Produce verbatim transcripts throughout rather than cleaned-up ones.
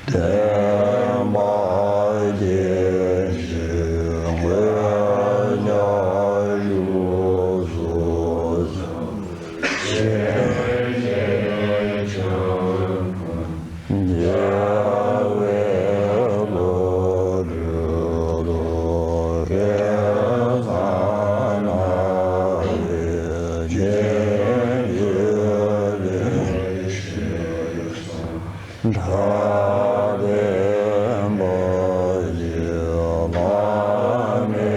བསྟན་པ་རྒྱས་ཤིང་འོད་ཀྱང་བཞུགས་སུ་གསོལ། ཞིང་གཤེགས་ཆོས་ཀུན་རྒྱལ་བའི་བློ་གྲོས་རྡོ་རྗེ་གསང་སྔགས་པའི་རྒྱན་གྱིས་བརྒྱན་ཞིང་གྲགས་པའི་བླ་མའི་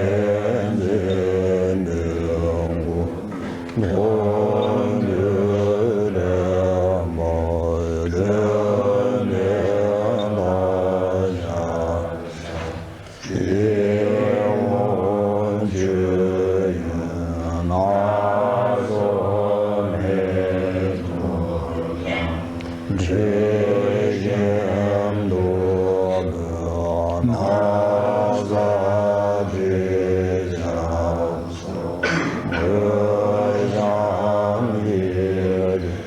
མཛད་པའི་སྐུ། མདུན་དུ་ལེགས་པར་སྟོན་ཏེ་བདག་ཅག་ཡིད་འོང་མཆོད་ཡོན་སྣ་ཚོགས་མེ་ཏོག་དང་། དྲི་ཞིམ་བདུག་སྤོས་སྣ་བཟའ་དྲི་ཆབ་སོགས་འོད་ཞང་ཡིད་འོང་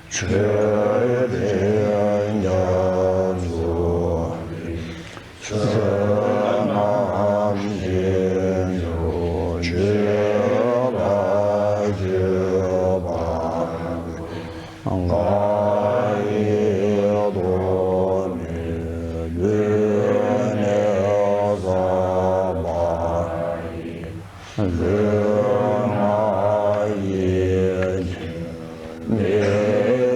མཆོད་སྤྲིན་རྒྱ་མཚོ་ལས། བསོད་ནམས་ཞིང་སྐྱོང་མཆོད་པ་མཆོད་པ་ལྔ་ཡི་ཐོག་མའི་མདུན་ནས་བསགས་པ་ཡི། ལུས་ངག་ཡིད་གཉིས་མི་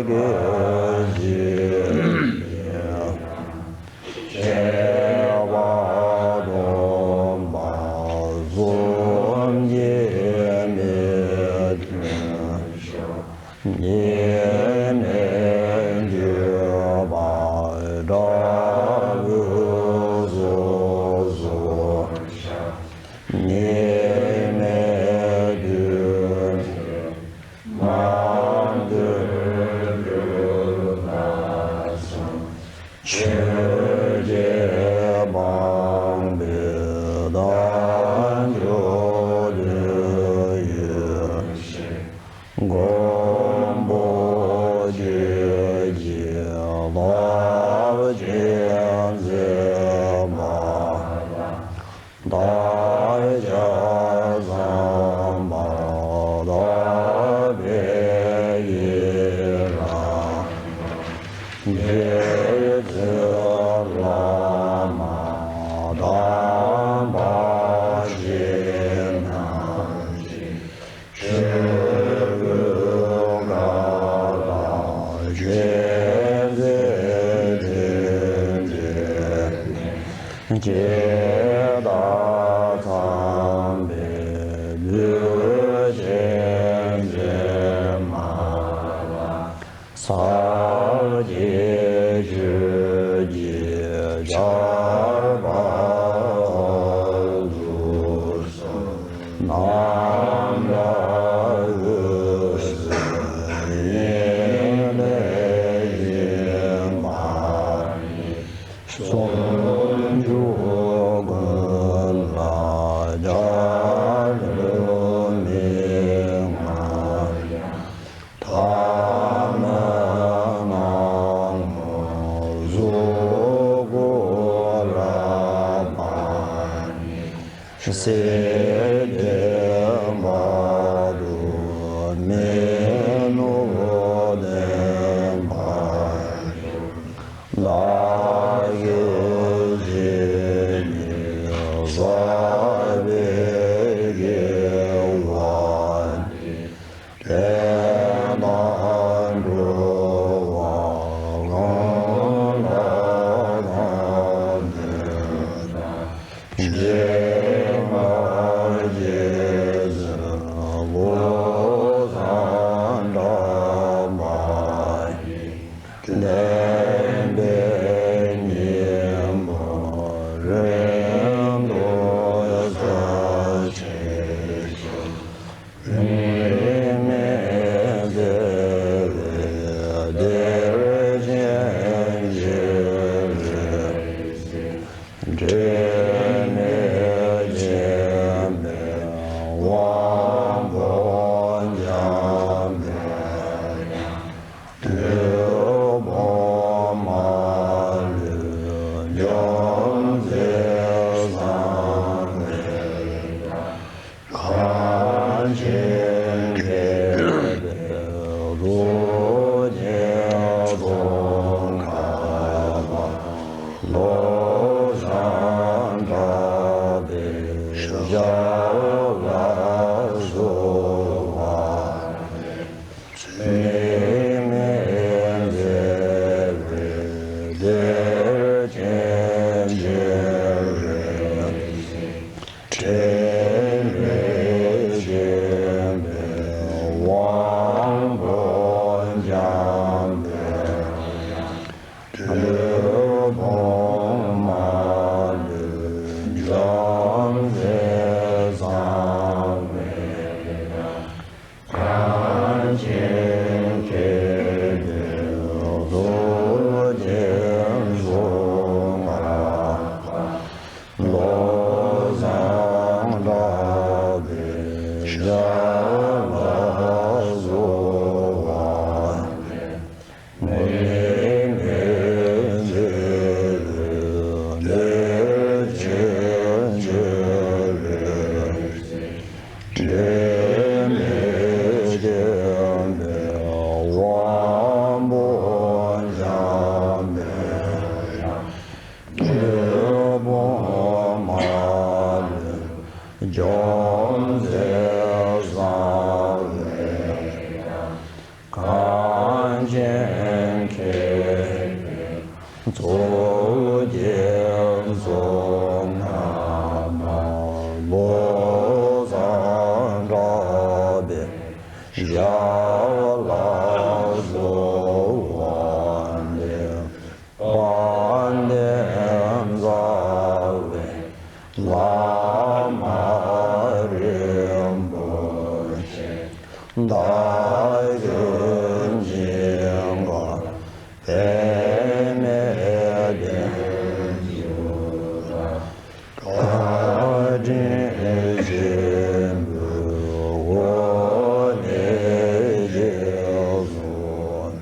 འགལ་ཞིང་། ཁྱད་པར་སྟོང་པ་གསུམ་གྱིས་མི་མཐུན་ཕྱོགས་གཉིས་མེད་བརྗོད་པ་འདྲ། སྐུ་གསུང་གསུམ་ཆ་གཉིས་མེད་འདུས་མ་འདུས་གྲུབ་པ་གསུམ། ཆོས་བརྒྱད་སྤངས་པའི་དལ་འབྱོར་དོན་ཡོད་ཕྱིར། མགོན་པོ་ཆོས་ཀྱི་རླབས་ཆེན་མཛད་པ་དང་། བདག་ཅག་བསམ་པ་དག་པའི་ཡི་རང་རྒྱལ་མཚན་བླ་མ་དམ་པ་ཞིག་ན། ཆོས་ཀུན་དགའ་ལ་ཆོས་མཛད་དེ་འདྲའི་ནས། ཀྱེ་ད་ཚངས་པའི་འདུས་བྱས་མཛད་མ་ལ། ཕྱག་རྒྱའི་ཆོས་ཀྱི་ཆར་པ་འབབ་ཚུགས། རྣམ་པར་འོད་གསལ་ཡེ་ནས་བཞེངས་པ་ཡི། སུམ་ཅུ་ཀུན་ལ་རྒྱ་གྲོལ་མི་མངའ་ཡང་། ཐ་མལ་སྣང་ངོར་གཟུགས་སྐུ་རབ་འབར་ནས། སྲིད་རྒྱལ་བར་དུ་མི་ནུབ་བདེན་པར་གྲོལ། བདག་གི་སྤྱན་གཉིས་བསགས་པའི་དགེ་བ་འདིས། བསྟན་དང་འགྲོ་བ་གང་ལ་གང་འདུལ་དང་། རྗེ་མ་རྗེ་བཙུན་བློ་བཟང་གྲགས་པ་ཡིས། བསྟན་པའི་ བློ་བཟང་གྲགས་པའི་ཞབས་ལ་གསོལ་བ། ཚད་མེད་མཛད་པའི་གཏེར་ཆེན་སྤྱན་རས་གཟིགས། དྲན་པས་བརྒྱན་པའི་དབང་པོ་འཇམ་དཔལ། གྲུབ་དབང་མ་ལུས་བཅོམ་ལྡན་གསང་བའི་གང་ཕྱིར་མཁྱེན་པའི་གཙུག་རྒྱན་གསུང་ངག་པ། བློ་བཟང་གྲགས་པའི་ཞབས་ལ་གསོལ་བ། དམིགས་མེད་མཛད་པའི་གཏེར་ཆེན་སྤྱན་རས་གཟིགས། དྲན་པས་བརྒྱན་པའི་དབང་པོ་འཇམ་དཔལ། གྲུབ་དབང་མ་ལུས་བཅོམ་ལྡན་གསང་བའི་གང་ཕྱིར་མཁྱེན་པའི་གཙུག་རྒྱན་གསུང་ངག་པ། བློ་བཟང་གྲགས་པའི་ཞབས་ལ་གསོལ་བ་འདེབས། དཔལ་ལྡན་རྩ་བའི་བླ་མ་རིན་པོ་ཆེ། བདག་གི་སྙིང་གར་འབད་མེད་བརྟན་གཟུགས་ལ། བཀའ་དྲིན་ཆེན་པོའི་སྒོ་ནས་རྗེས་སུ་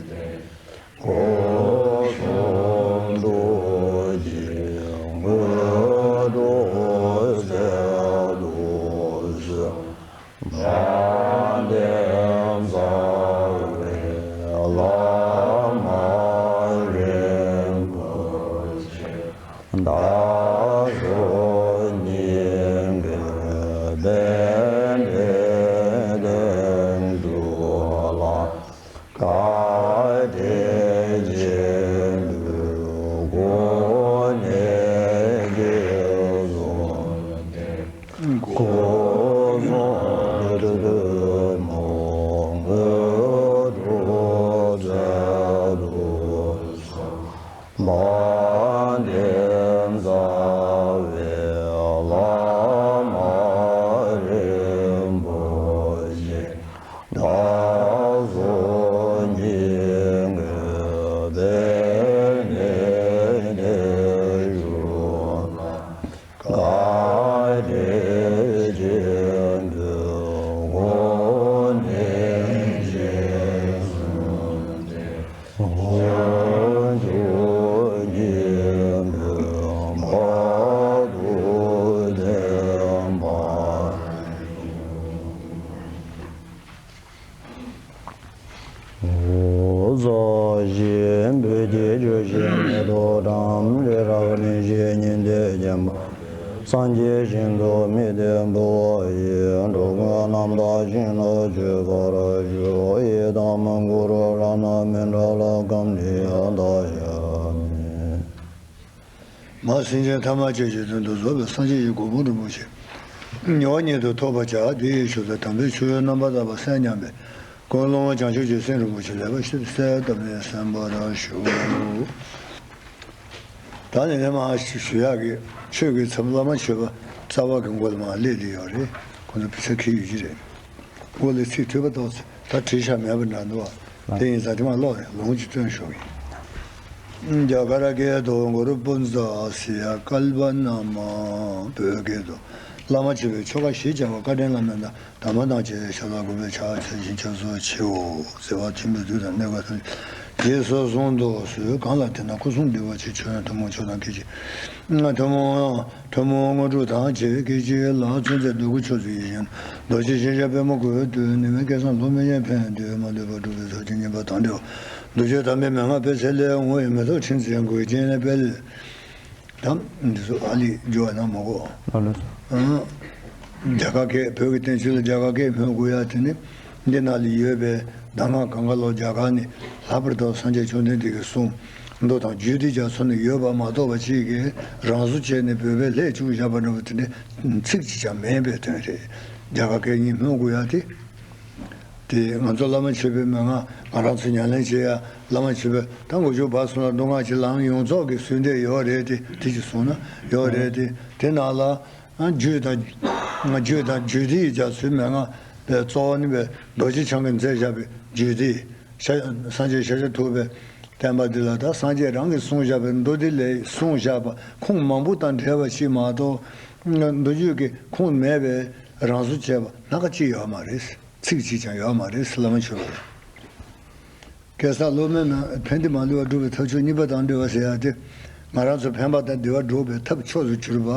བདེ། སྐུ་གསུང་ཐུགས་ཀྱི་དངོས་གྲུབ་སྩལ་དུ་གསོལ། དཔལ་ལྡན་རྩ་བའི་བླ་མ་རིན་པོ་ཆེ། བདག་གི་སྙིང་གར་འབད་མེད་བརྟན་གཟུགས་ལ། བཀའ་དྲིན་ཆེན་པོའི་སྒོ་ནས་རྗེས་སུ་བདེ། སྐུ་གསུང་ཐུགས་ཀྱི་དངོས་གྲུབ་སྩལ་དུ་གསོལ། དཔལ་ལྡན་རྩ་བའི་བླ་མ་རིན་པོ་ཆེ། བདག་གི་སྙིང་གར་འབད་མེད་བརྟན་གཟུགས་ལ། བཀའ་དྲིན་ཆེན་པོའི་སྒོ་ནས་རྗེས་སུ་བདེ། དབང་ཕྱུག་སྙིང་པོའི་བར་དུ་བརྟན་པར་ཤོག། ཨོ་ཛ་ཞིག་བོད་ཀྱི་ཆོས་བཤད་མེ་ཏོག་བཀྲམ། རི་རབ་གླིང་བཞི་ཉི་ཟླས་བརྒྱན་པ། སངས་རྒྱས་ཞིང་དུ་དམིགས་ཏེ་འབུལ་བ་ཡིས། འགྲོ་ཀུན་རྣམ་དག་ཞིང་དུ་སྤྱོད་པར་ཤོག། ཡི་དམ་གུ་རུ་རཏྣ་མི་འབྲལ་ལྷ་ཀམ་ནི་ཡ་ད་ཡ་མི། མ་སེམས་ཅན་ཐ་མལ་ཆོས་ཀྱི་དོན་དུ་རྫོགས་པའི་སངས་རྒྱས་ཀྱི་གོ་འཕང་རིན་པོ་ཆེ་མྱུར་བ་ཉིད་དུ་ཐོབ་པར་བྱ། དེ་ཡི་ཕྱིར་དུ་དམ་པའི་ཆོས་རྣམ་པར་དག་པ་གསན་སྙམ་པའི་ཀུན་སློང་བྱང་ཆུབ་ཀྱི་སེམས་རིན་པོ་ཆེ་ལེགས་པར་ཞིབ་གསལ་བཏབ་ནས་གསན་པར་ཞུ། ད་ནི་ནི་མ་ཞུ་ཡག་གི་ཆོས་ཀྱི་ཚབ་བླ་མ་མཆོད་པ་རྩ་བ་གི་མགོ་ལ་མ་སླེབས་དེ་ཡོད་རེད། ཁོ་ཚོ་ཕི་ས་ཁྱི་ཡོད་ཀྱི་རེད། མགོ་ལ་ཚིག་ཐོས་པ་ཏོག་ཙམ་ད་བྲིས་ཤག་མེད་པ་འདྲ་འདུག་བ། དེ་ཡིན་ཙང་དེ་མ་ཀློག་རེད། ལུང་གཅིག་སྟོན་ཞུ་གི་ཡིན། རྒྱ་གར་སྐད་དུ་གུ་རུ་པུན་ཛ་ཨ་སི་ཡ་ཀལ་པ་ན་མ། བོད་སྐད་དུ་བླ་མ་མཆོད་པའི་ཆོ་ག་བཞི་བྱ་བ་བཀའ་དྲིན་བླ་མའི་བདག་དམ་པ་དང་བཅས་པའི་ཞབས་ལ་གུས་པས་ཕྱག་འཚལ་ཞིང་སྐྱབས་སུ་མཆིའོ་ཟེར་བ་ཐིམ་པའི་དུས་དང་གནས་སྐབས་ཐམས་ཅད་རྗེས་སུ་བཟུང་དུ་གསོལ། གང་ལ་དེ་ན་སྐུ་གསུང་འདུས་པ་ཆེ་མཆོག་ཡང་ཐུན་མོང་མཆོག་དང་སྐད་ཅིག་ཐུན་མོང་དངོས་གྲུབ་དང་བཅས་པའི་སྐད་ཅིག་ལ་མཚོན་བྱེད་རྡོ་སྐུ་ཆོས་ཚུལ་ཡིན་ཞིང་། རྡོ་རྗེ་ཤེས་བྱ་པད་མོ་བཀོད་དུས་ནི་མའི་སྐལ་བཟང་ལྷོ་མོན་ཡང་ཕན་ཏེ་མ་ལུས་པ་འགྲུབ་པའི་ཚོགས་ཀྱི་སྙིང་པོ་དང་འབྲེལ་བ། རྡོ་རྗེ་དམ་པའི་མན་ངག་དཔེ་ཚད་ལས་འོང་བའི་མེ་ཏོག་ཕྲེང་ཚེ་མགོའི་སྤྱན་ནས་དཔལ། དམ་འདི་ཚོ་ཨ་ལི་འཇོ་བ་ན་མ་གོ། ཨ་ལོ། ཨང་། རྒྱ་གར་སྐད་བོད་ཀྱི་བསྟན་བཅོས་ལ་རྒྱ་གར་སྐད་སྨོས་དགོས་ཡ་དེ་ནི། འདི་ནང་ལ་ཡོད་པའི་གདམས་ངག་གང་ག་ལོ་རྒྱ་གར་ནས་ལྷག་པར་དུ་སངས་རྒྱས་བཅོམ་ལྡན་འདས་ཀྱི་གསུང་མདོ་དང་རྒྱུད་སྡེ་རྒྱ་མཚོ་ནས་ཡོད་པ་མ་གཏོགས་པ་ཅིག་གིས་རང་བཟོ་བྱས་ནས་བོད་པས་ལྷད་བཅུག་བཞག་པ་འདྲ་བོ་དེ་འདྲའི་ཚིག་གཅིག་ཀྱང་མེད་པའི་དོན་རེད། རྒྱ་གར་སྐད་གཉིས་སྨོས་དགོས་ཡ་དེ། དེ་ང་ཚོ་བླ་མ་མཆོད་པའི་མན་ངག་ང་རང་ཚོ་ཉམས་ལེན་བྱེད་ཡ་བླ་མ་མཆོད་པའི་ད་མགོ་མཇུག་བར་གསུམ་ལ་མདོ་སྔགས་ཀྱི་ལམ་ཡོངས་རྫོགས་ཀྱི་ཚུལ་འདི་ཡོད་རེད་དེ་དེ་ཅིག་གསུངས་ན་ཡོད་རེད་དེ་དེ་ནང་ལ་རྒྱུད་དང་རྒྱུད་དང་རྒྱུད་སྡེ་ཡི་རྒྱ་མཚོའི་མན་ངག་པའི་གཙོ་བོ་ནི་པའི་རྡོ་རྗེ་འཆང་གིས་མཛད་བཞག་པའི་རྒྱུད་སྡེ་ཤ་སངས་རྒྱས་ཤཱཀྱ་ཐུབ་པའི་བསྟན་པ་འདི་ལ་ད་སངས་རྒྱས་རང་གིས་གསུངས་བཞག་པའི་མདོ་སྡེ་ལས་གསུངས་བཞག་པ་ཁུངས་མང་པོ་དང་འབྲེལ་བ་ཞིག་མ་གཏོགས་མདོ་རྒྱུད་ཀྱི་ཁུངས་མེད་པའི་རང་བཟོ་བྱས་པ་སྣ་ཁ་གཅིག་ཡོད་མ་རེད། ཚིག་གཅིག་ཀྱང་ཡོད་མ་རེད་བླ་མ་མཆོད་པ་ལ། སྐལ་བཟང་སློབ་མའི་ནང་ཕན་བདེ་མ་ལུས་པ་སྒྲུབ་པའི་ཐབས་མཆོག་གཉིས་པ་དང་འབྲེལ་བ་ཟེར་ཡག་དེ། ང་རང་ཚོ་ཕན་པ་དང་བདེ་བ་སྒྲུབ་པའི་ཐབས་མཆོག་ཏུ་གྱུར་པ།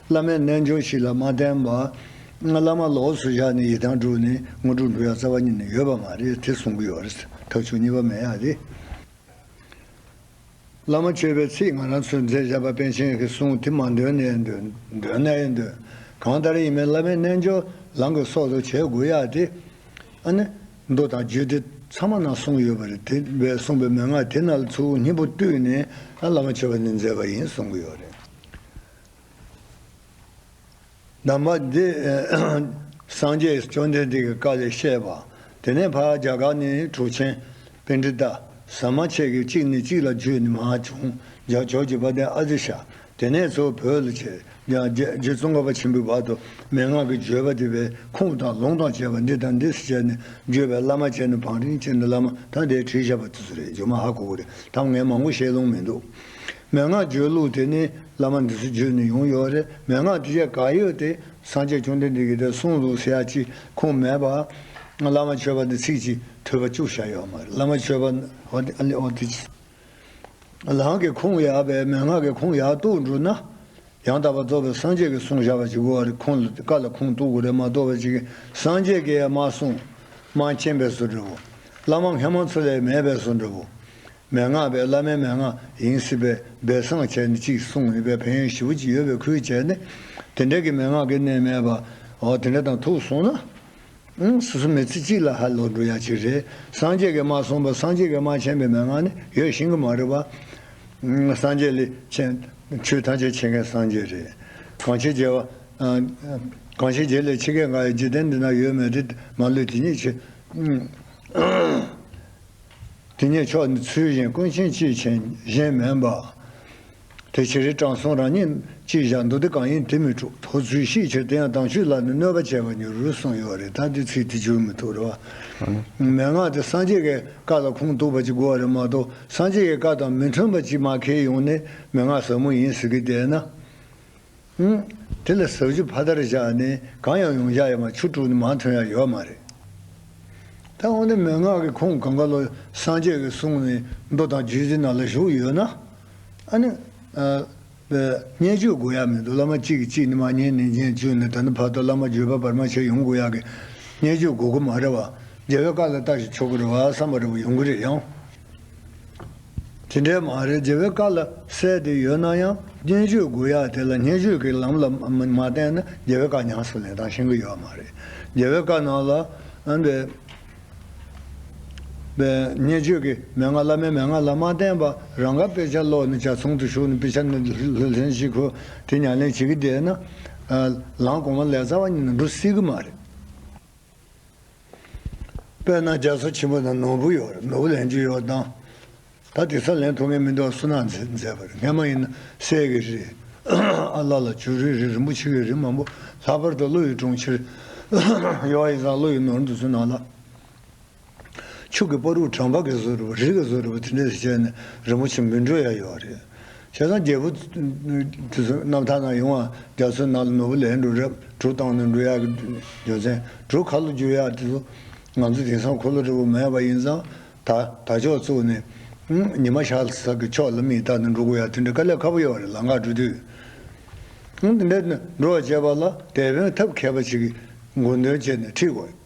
བླ་མའི་རྣལ་འབྱོར་ཞིག་ལ་མ་བརྟེན་པ། བླ་མ་ལོགས་སུ་བཞག་ནས་ཡི་དམ་སྒྲུབ་ནས་དངོས་གྲུབ་འགྲུབ་ཡག་རྩ་བ་ཉིད་ནས་ཡོད་པ་མ་རེད་དེ་གསུང་གི་ཡོད་རེད། ཐབས་མཆོག་གཉིས་པ་མེད་ཡག་དེ། བླ་མ་མཆོད་པའི་ཚིག་ང་རང་ཚོས་མཛད་བཞག་པ་པཎ་ཆེན་གྱི་གསུང་དེ་མ་འདོན་ནའི་འདོན། འདོན་ནའི་འདོན། གང་ལྟར་ཡིན་མིན་བླ་མའི་རྣལ་འབྱོར་ལམ་གྱི་སྲོག་ཏུ་བྱེད་དགོས་ཡག་དེ། ཨ་ནི། མདོ་དང་རྒྱུད་སྡེ་ཚང་མ་ནང་གསུངས་ཡོད་པ་རེད་དེ་བས་གསུངས་པའི་མན་ངག་དེ་ནང་ལ་ཚུར་སྙིང་པོ་བཏུས་ནས་ཨ་བླ་མ་མཆོད་པ་ནི་མཛད་པ་ཡིན་གསུང་གི་ཡོད་རེད། གདམས་པ་འདི་སངས་རྒྱས་བཅོམ་ལྡན་འདས་ཀྱི་བཀའ་ལས་བཤད་པ། དེ་ནས་ཕར་རྒྱ་གར་ནས་གྲུབ་ཆེན་པཎྜི་ཏ་ཟ་མ་ཆད་ཀྱིས་གཅིག་ནས་གཅིག་ལ་བརྒྱུད་ནས་མར་བྱུང་། རྒྱ་ཇོ་བོ་རྗེ་དཔལ་ལྡན་ཨ་ཏི་ཤ། དེ་ནས་ཚུར་བོད་ལ་བྱས། རྒྱ་རྒྱ་རྗེ་ཙོང་ཁ་པ་ཆེན་པོའི་བར་དུ་མན་ངག་གི་བརྗོད་པ་དེ་བས་ཁུངས་དང་ལུང་དང་བཅས་པ་འདི་དང་འདི་ཟེར་བྱས་ནས་བརྗོད་པའི་བླ་མ་བྱས་ནས་བང་རིམ་བྱས་ནས་བླ་མ་ད་འདིར་བྲིས་བཞག་པ་དེ་ཚོ་རེད། རྗེས་མ་ཧ་གོ་གི་རེད། ད་ངས་མང་པོ་བཤད་ལོང་མི་འདུག་མན་ངག་བརྗོད་ལུགས་དེ་ནི་བླ་མ་འདི་ཚོ་བརྒྱུད་ནས་ཡོང་ཡོད་རེད། མན་ངག་དེ་ཡས་ག་ཡོད་དེ་སངས་རྒྱས་བཅོམ་ལྡན་འདས་ཀྱིས་དེ་གསུངས་འདུག་ཟེར་ཡ་ཅིག་ཁུངས་མེད་པ། བླ་མ་མཆོད་པ་འདི་ཚིག་གཅིག་ཐོས་པ་བཅུག་བཞག་ཡོད་མ་རེད། བླ་མ་མཆོད་པ་འོ་དེ་ཨ་ལེ་འོ་དེ་ཅི། ལམ་གྱི་ཁུངས་ཡག་པས་མན་ངག་གི་ཁུངས་ཡག་རྟོགས་འགྲོ་ན། ཡང་དག་པར་རྫོགས་པའི་སངས་རྒྱས་ཀྱིས་གསུངས་བཞག་པ་ཅིག་དགོས་པ་རེད། ཁུངས་ལ་བཀའ་ལ་ཁུངས་གཏུག་དགོས་རེད་མ་གཏོགས་པ་ཅིག་གིས་སངས་རྒྱས་ཀྱིས་མ་གསུངས། མ་མཁྱེན་པའི་བཟོ་འདྲ་བོ། བླ་མ་སྔ་མ་ཚོ་ལས་མེད་པའི་བཟོ་འདྲ་བོ། མན་ངག་པས་བླ་མའི་མན་ངག་ཡིན་སྲིད་པའི་སྦས་གསང་བྱས་ནས་ཅིག་གསུངས་ཡོད་པའི་ཕན་ཡོན་ཞེ་པོ་ཅིག་ཡོད་པའི་ཁུལ་བྱས་ནས་དེ་འདྲ་གི་མན་ངག་གི་གནས་མེད་པ། འོ་དེ་འདྲ་དང་ཐུག་སོང་ན། ཨང་། སོ་སོ་མི་ཚེ་གཅིག་ལ་ཧ་ལོ་འགྲོ་ཡ་ཅིག་རེད། སངས་རྒྱས་ཀྱིས་མ་གསུངས་པ་སངས་རྒྱས་ཀྱིས་མ་མཁྱེན་པའི་མན་ངག་ནི་ཡོད་ཤེས་ཀྱི་མ་རེད་པ། ཨང་། སངས་རྒྱས་ལས་ཆེ། ཆོས་ཐམས་ཅད་མཁྱེན་མཁན་སངས་རྒྱས་རེད། གང་ཕྱིར་རྒྱལ་བ། ཨ། གང་ཕྱིར་རྒྱལ་ལས་ཆེ་མཁན་གང་ཡང་འཇིག་རྟེན་འདི་ན་ཡོད་མེད་དེ་མ་ལུས་དེ་ཉིད་ཆེ། ཨང་། དེ་ཉིད་མཆོག་ནི་ཚུལ་གཞན་ཀུན་མཁྱེན་ཅིས་མཁྱེན་གཞན་མིན་པ། དེ་ཕྱིར་དྲང་སྲོང་རང་ཉིད་ཅིས་བཞག་མདོ་སྡེ་གང་ཡིན་དེ་མི་འཁྲུག་དོར་ཚུལ་ཤེས་ཕྱིར་དེ་ཡང་དམ་ཆོས་ལ་ནི་གནོད་པ་བྱས་པ་ཉིད་རུ་གསུངས་ཡོད་རེད། ད་འདི་ཚིག་དེ་བསྒྱུར་མི་ཐུབ་རེད་བ། མན་ངག་དེ་སངས་རྒྱས་ཀྱི་བཀའ་ལ་ཁུངས་གཏུགས་པ་ཅིག་དགོས་པ་རེད་མ་གཏོགས་སངས་རྒྱས་ཀྱི་བཀའ་དང་མི་མཐུན་པ་ཅིག་མར་ཁྱེར་ཡོང་ནས་མན་ངག་ཟབ་མོ་ཡིན་ཟེར་གི་བསྡད་ན། ཨང་། དེ་ལ་ཟབ་ཆོས་ཕ་མཐར་བཞག་ནས་གང་ཡང་ཡོང་བཞག་ཡོད་མ་ཆུ་དཀྲུགས་ནས་མར་ཐོན་ཡ་ཡོད་མ་རེད། ད་འོ་ན་མན་ངག་གི་ཁུངས་གང་ག་ལོ་སངས་རྒྱས་ཀྱིས་གསུངས་ནས་མདོ་དང་རྒྱུད་འདི་ནང་ལ་བཞུགས་ཡོད་ན། ཨ་ནི། ཨ། སྙན་བརྒྱུད་དགོས་ཡ་མི་འདུག་བླ་མ་གཅིག་གིས་གཅིག་ནས་མར་ཉན་ནས་ཉན་བརྒྱུད་ནས་ད་ནི་ཕར་ཚུར་བླ་མ་བརྒྱུད་པ་བར་མ་ཆད་ཡོང་དགོས་ཡ་གི་སྙན་བརྒྱུད་དགོས་ཀྱི་མ་རེད་བ། རྒྱལ་བའི་བཀའ་ལ་ལྟ་ཞིག་ཆོག་གི་རེད་བ་བསམ་པ་རེད་བ་ཡོང་གི་རེད་ཡང་། དེ་འདྲའི་མ་རེད། རྒྱལ་བའི་བཀའ་ལ་གསལ་ཏེ་ཡོད་ན་ཡང་སྙན་བརྒྱུད་དགོས་ཡ་དེ་ལ་སྙན་བརྒྱུད་ཀྱི་ལམ་ལ་མ་མ་བརྟེན་ན་རྒྱལ་བའི་བཀའ་ཉམས་སུ་ལེན་སྟངས་ཤེས་ཀྱི་ཡོད་མ་རེད། རྒྱལ་བའི་བཀའ་ནང་ལ་ཨ་འདི་པའི་སྙན་བརྒྱུད་ཀྱི་མན་ངག་བླ་མའི་མན་ངག་ལ་མ་བརྟེན་པ་རང་ག་དཔེ་ཆ་ཀློག་ནས་ཇ་ཚོང་དུ་ཞུགས་ནས་དཔེ་ཆ་ནི་ལྷན་ཅིག་ཁོ་དེ་ཉམས་ལེན་བྱེད་ཀྱི་བསྡད་ན་ལམ་གོང་མ་ལས་རྩ་བ་ཉིད་ནས་འགྲོ་སྲིད་ཀྱི་མ་རེད། དཔེར་ན་རྒྱ་མཚོ་ཆེན་པོ་དང་ནོར་བུ་ཡོད་རེད། ནོར་བུ་ལེན་རྒྱུ་ཡོད་དང་། ད་དེ་ཚོ་ལེན་ཐུབ་མཁན་མི་འདུག་སུ་ན་མཛད་མཛད་པ་རེད། སྔ་མ་ཡིན་ན་གསེར་གྱི་རི། ཨ་ལ་ལ་བྱུ་རུའི་རི། རིན་པོ་ཆེ་གི་རི་མང་པོ། ལྷག་པར་དུ་ཀླུ་ཡི་གྲོང་ཁྱེར། ཡོ་ཡི་ས་ཀླུ་ཡི་ནོར་འདི་ཚོ་ནང་ལ། ཆུ་གི་བར་དུ་གྲམ་པ་གི་བཟོ་རུ་རི་གི་བཟོ་རུ་དེ་འདྲས་བྱས་ནས་རིན་པོ་ཆེ་མི་འགྲོ་ཡ་ཡོད་རེད། བྱས་ཙང་རྒྱལ་པོ་དེ་ཚོ་རྣམ་ཐར་ནང་ཡོང་བ་རྒྱ་མཚོའི་ནང་ལ་ནོར་བུ་ལེན་འགྲོ་རེད། གྲུ་བཏང་ནས་འགྲོ་ཡག་གི་རྒྱུ་མཚན་གྲུ་ཁ་ལོ་བསྒྱུར་ཡག་དེ་ཚོ་ང་ཚོ་དེང་སང་འཁོར་ལོ་འདྲ་བོ་མེད་པ་ཡིན་ཙང་ད་ད་ཕྱོགས་བཙུགས་ནས་ཉི་མ་ཤར་ས་གི་ཕྱོགས་ལ་མིག་བལྟས་ནས་འགྲོ་དགོས་ཡག་དེ་འདྲ་དཀའ་ལས་ཁག་པོ་ཡོད་རེད། ལམ་ཁ་འགྲོ་དུས་དེ་འདྲ་འགྲོ་བ་བྱས་པ་ལ་དེད་དཔོན་ཐབས་མཁས་པ་ཞིག་གིས་མགོ་འདོན་བྱས་ནས་ཁྲིད་དགོས།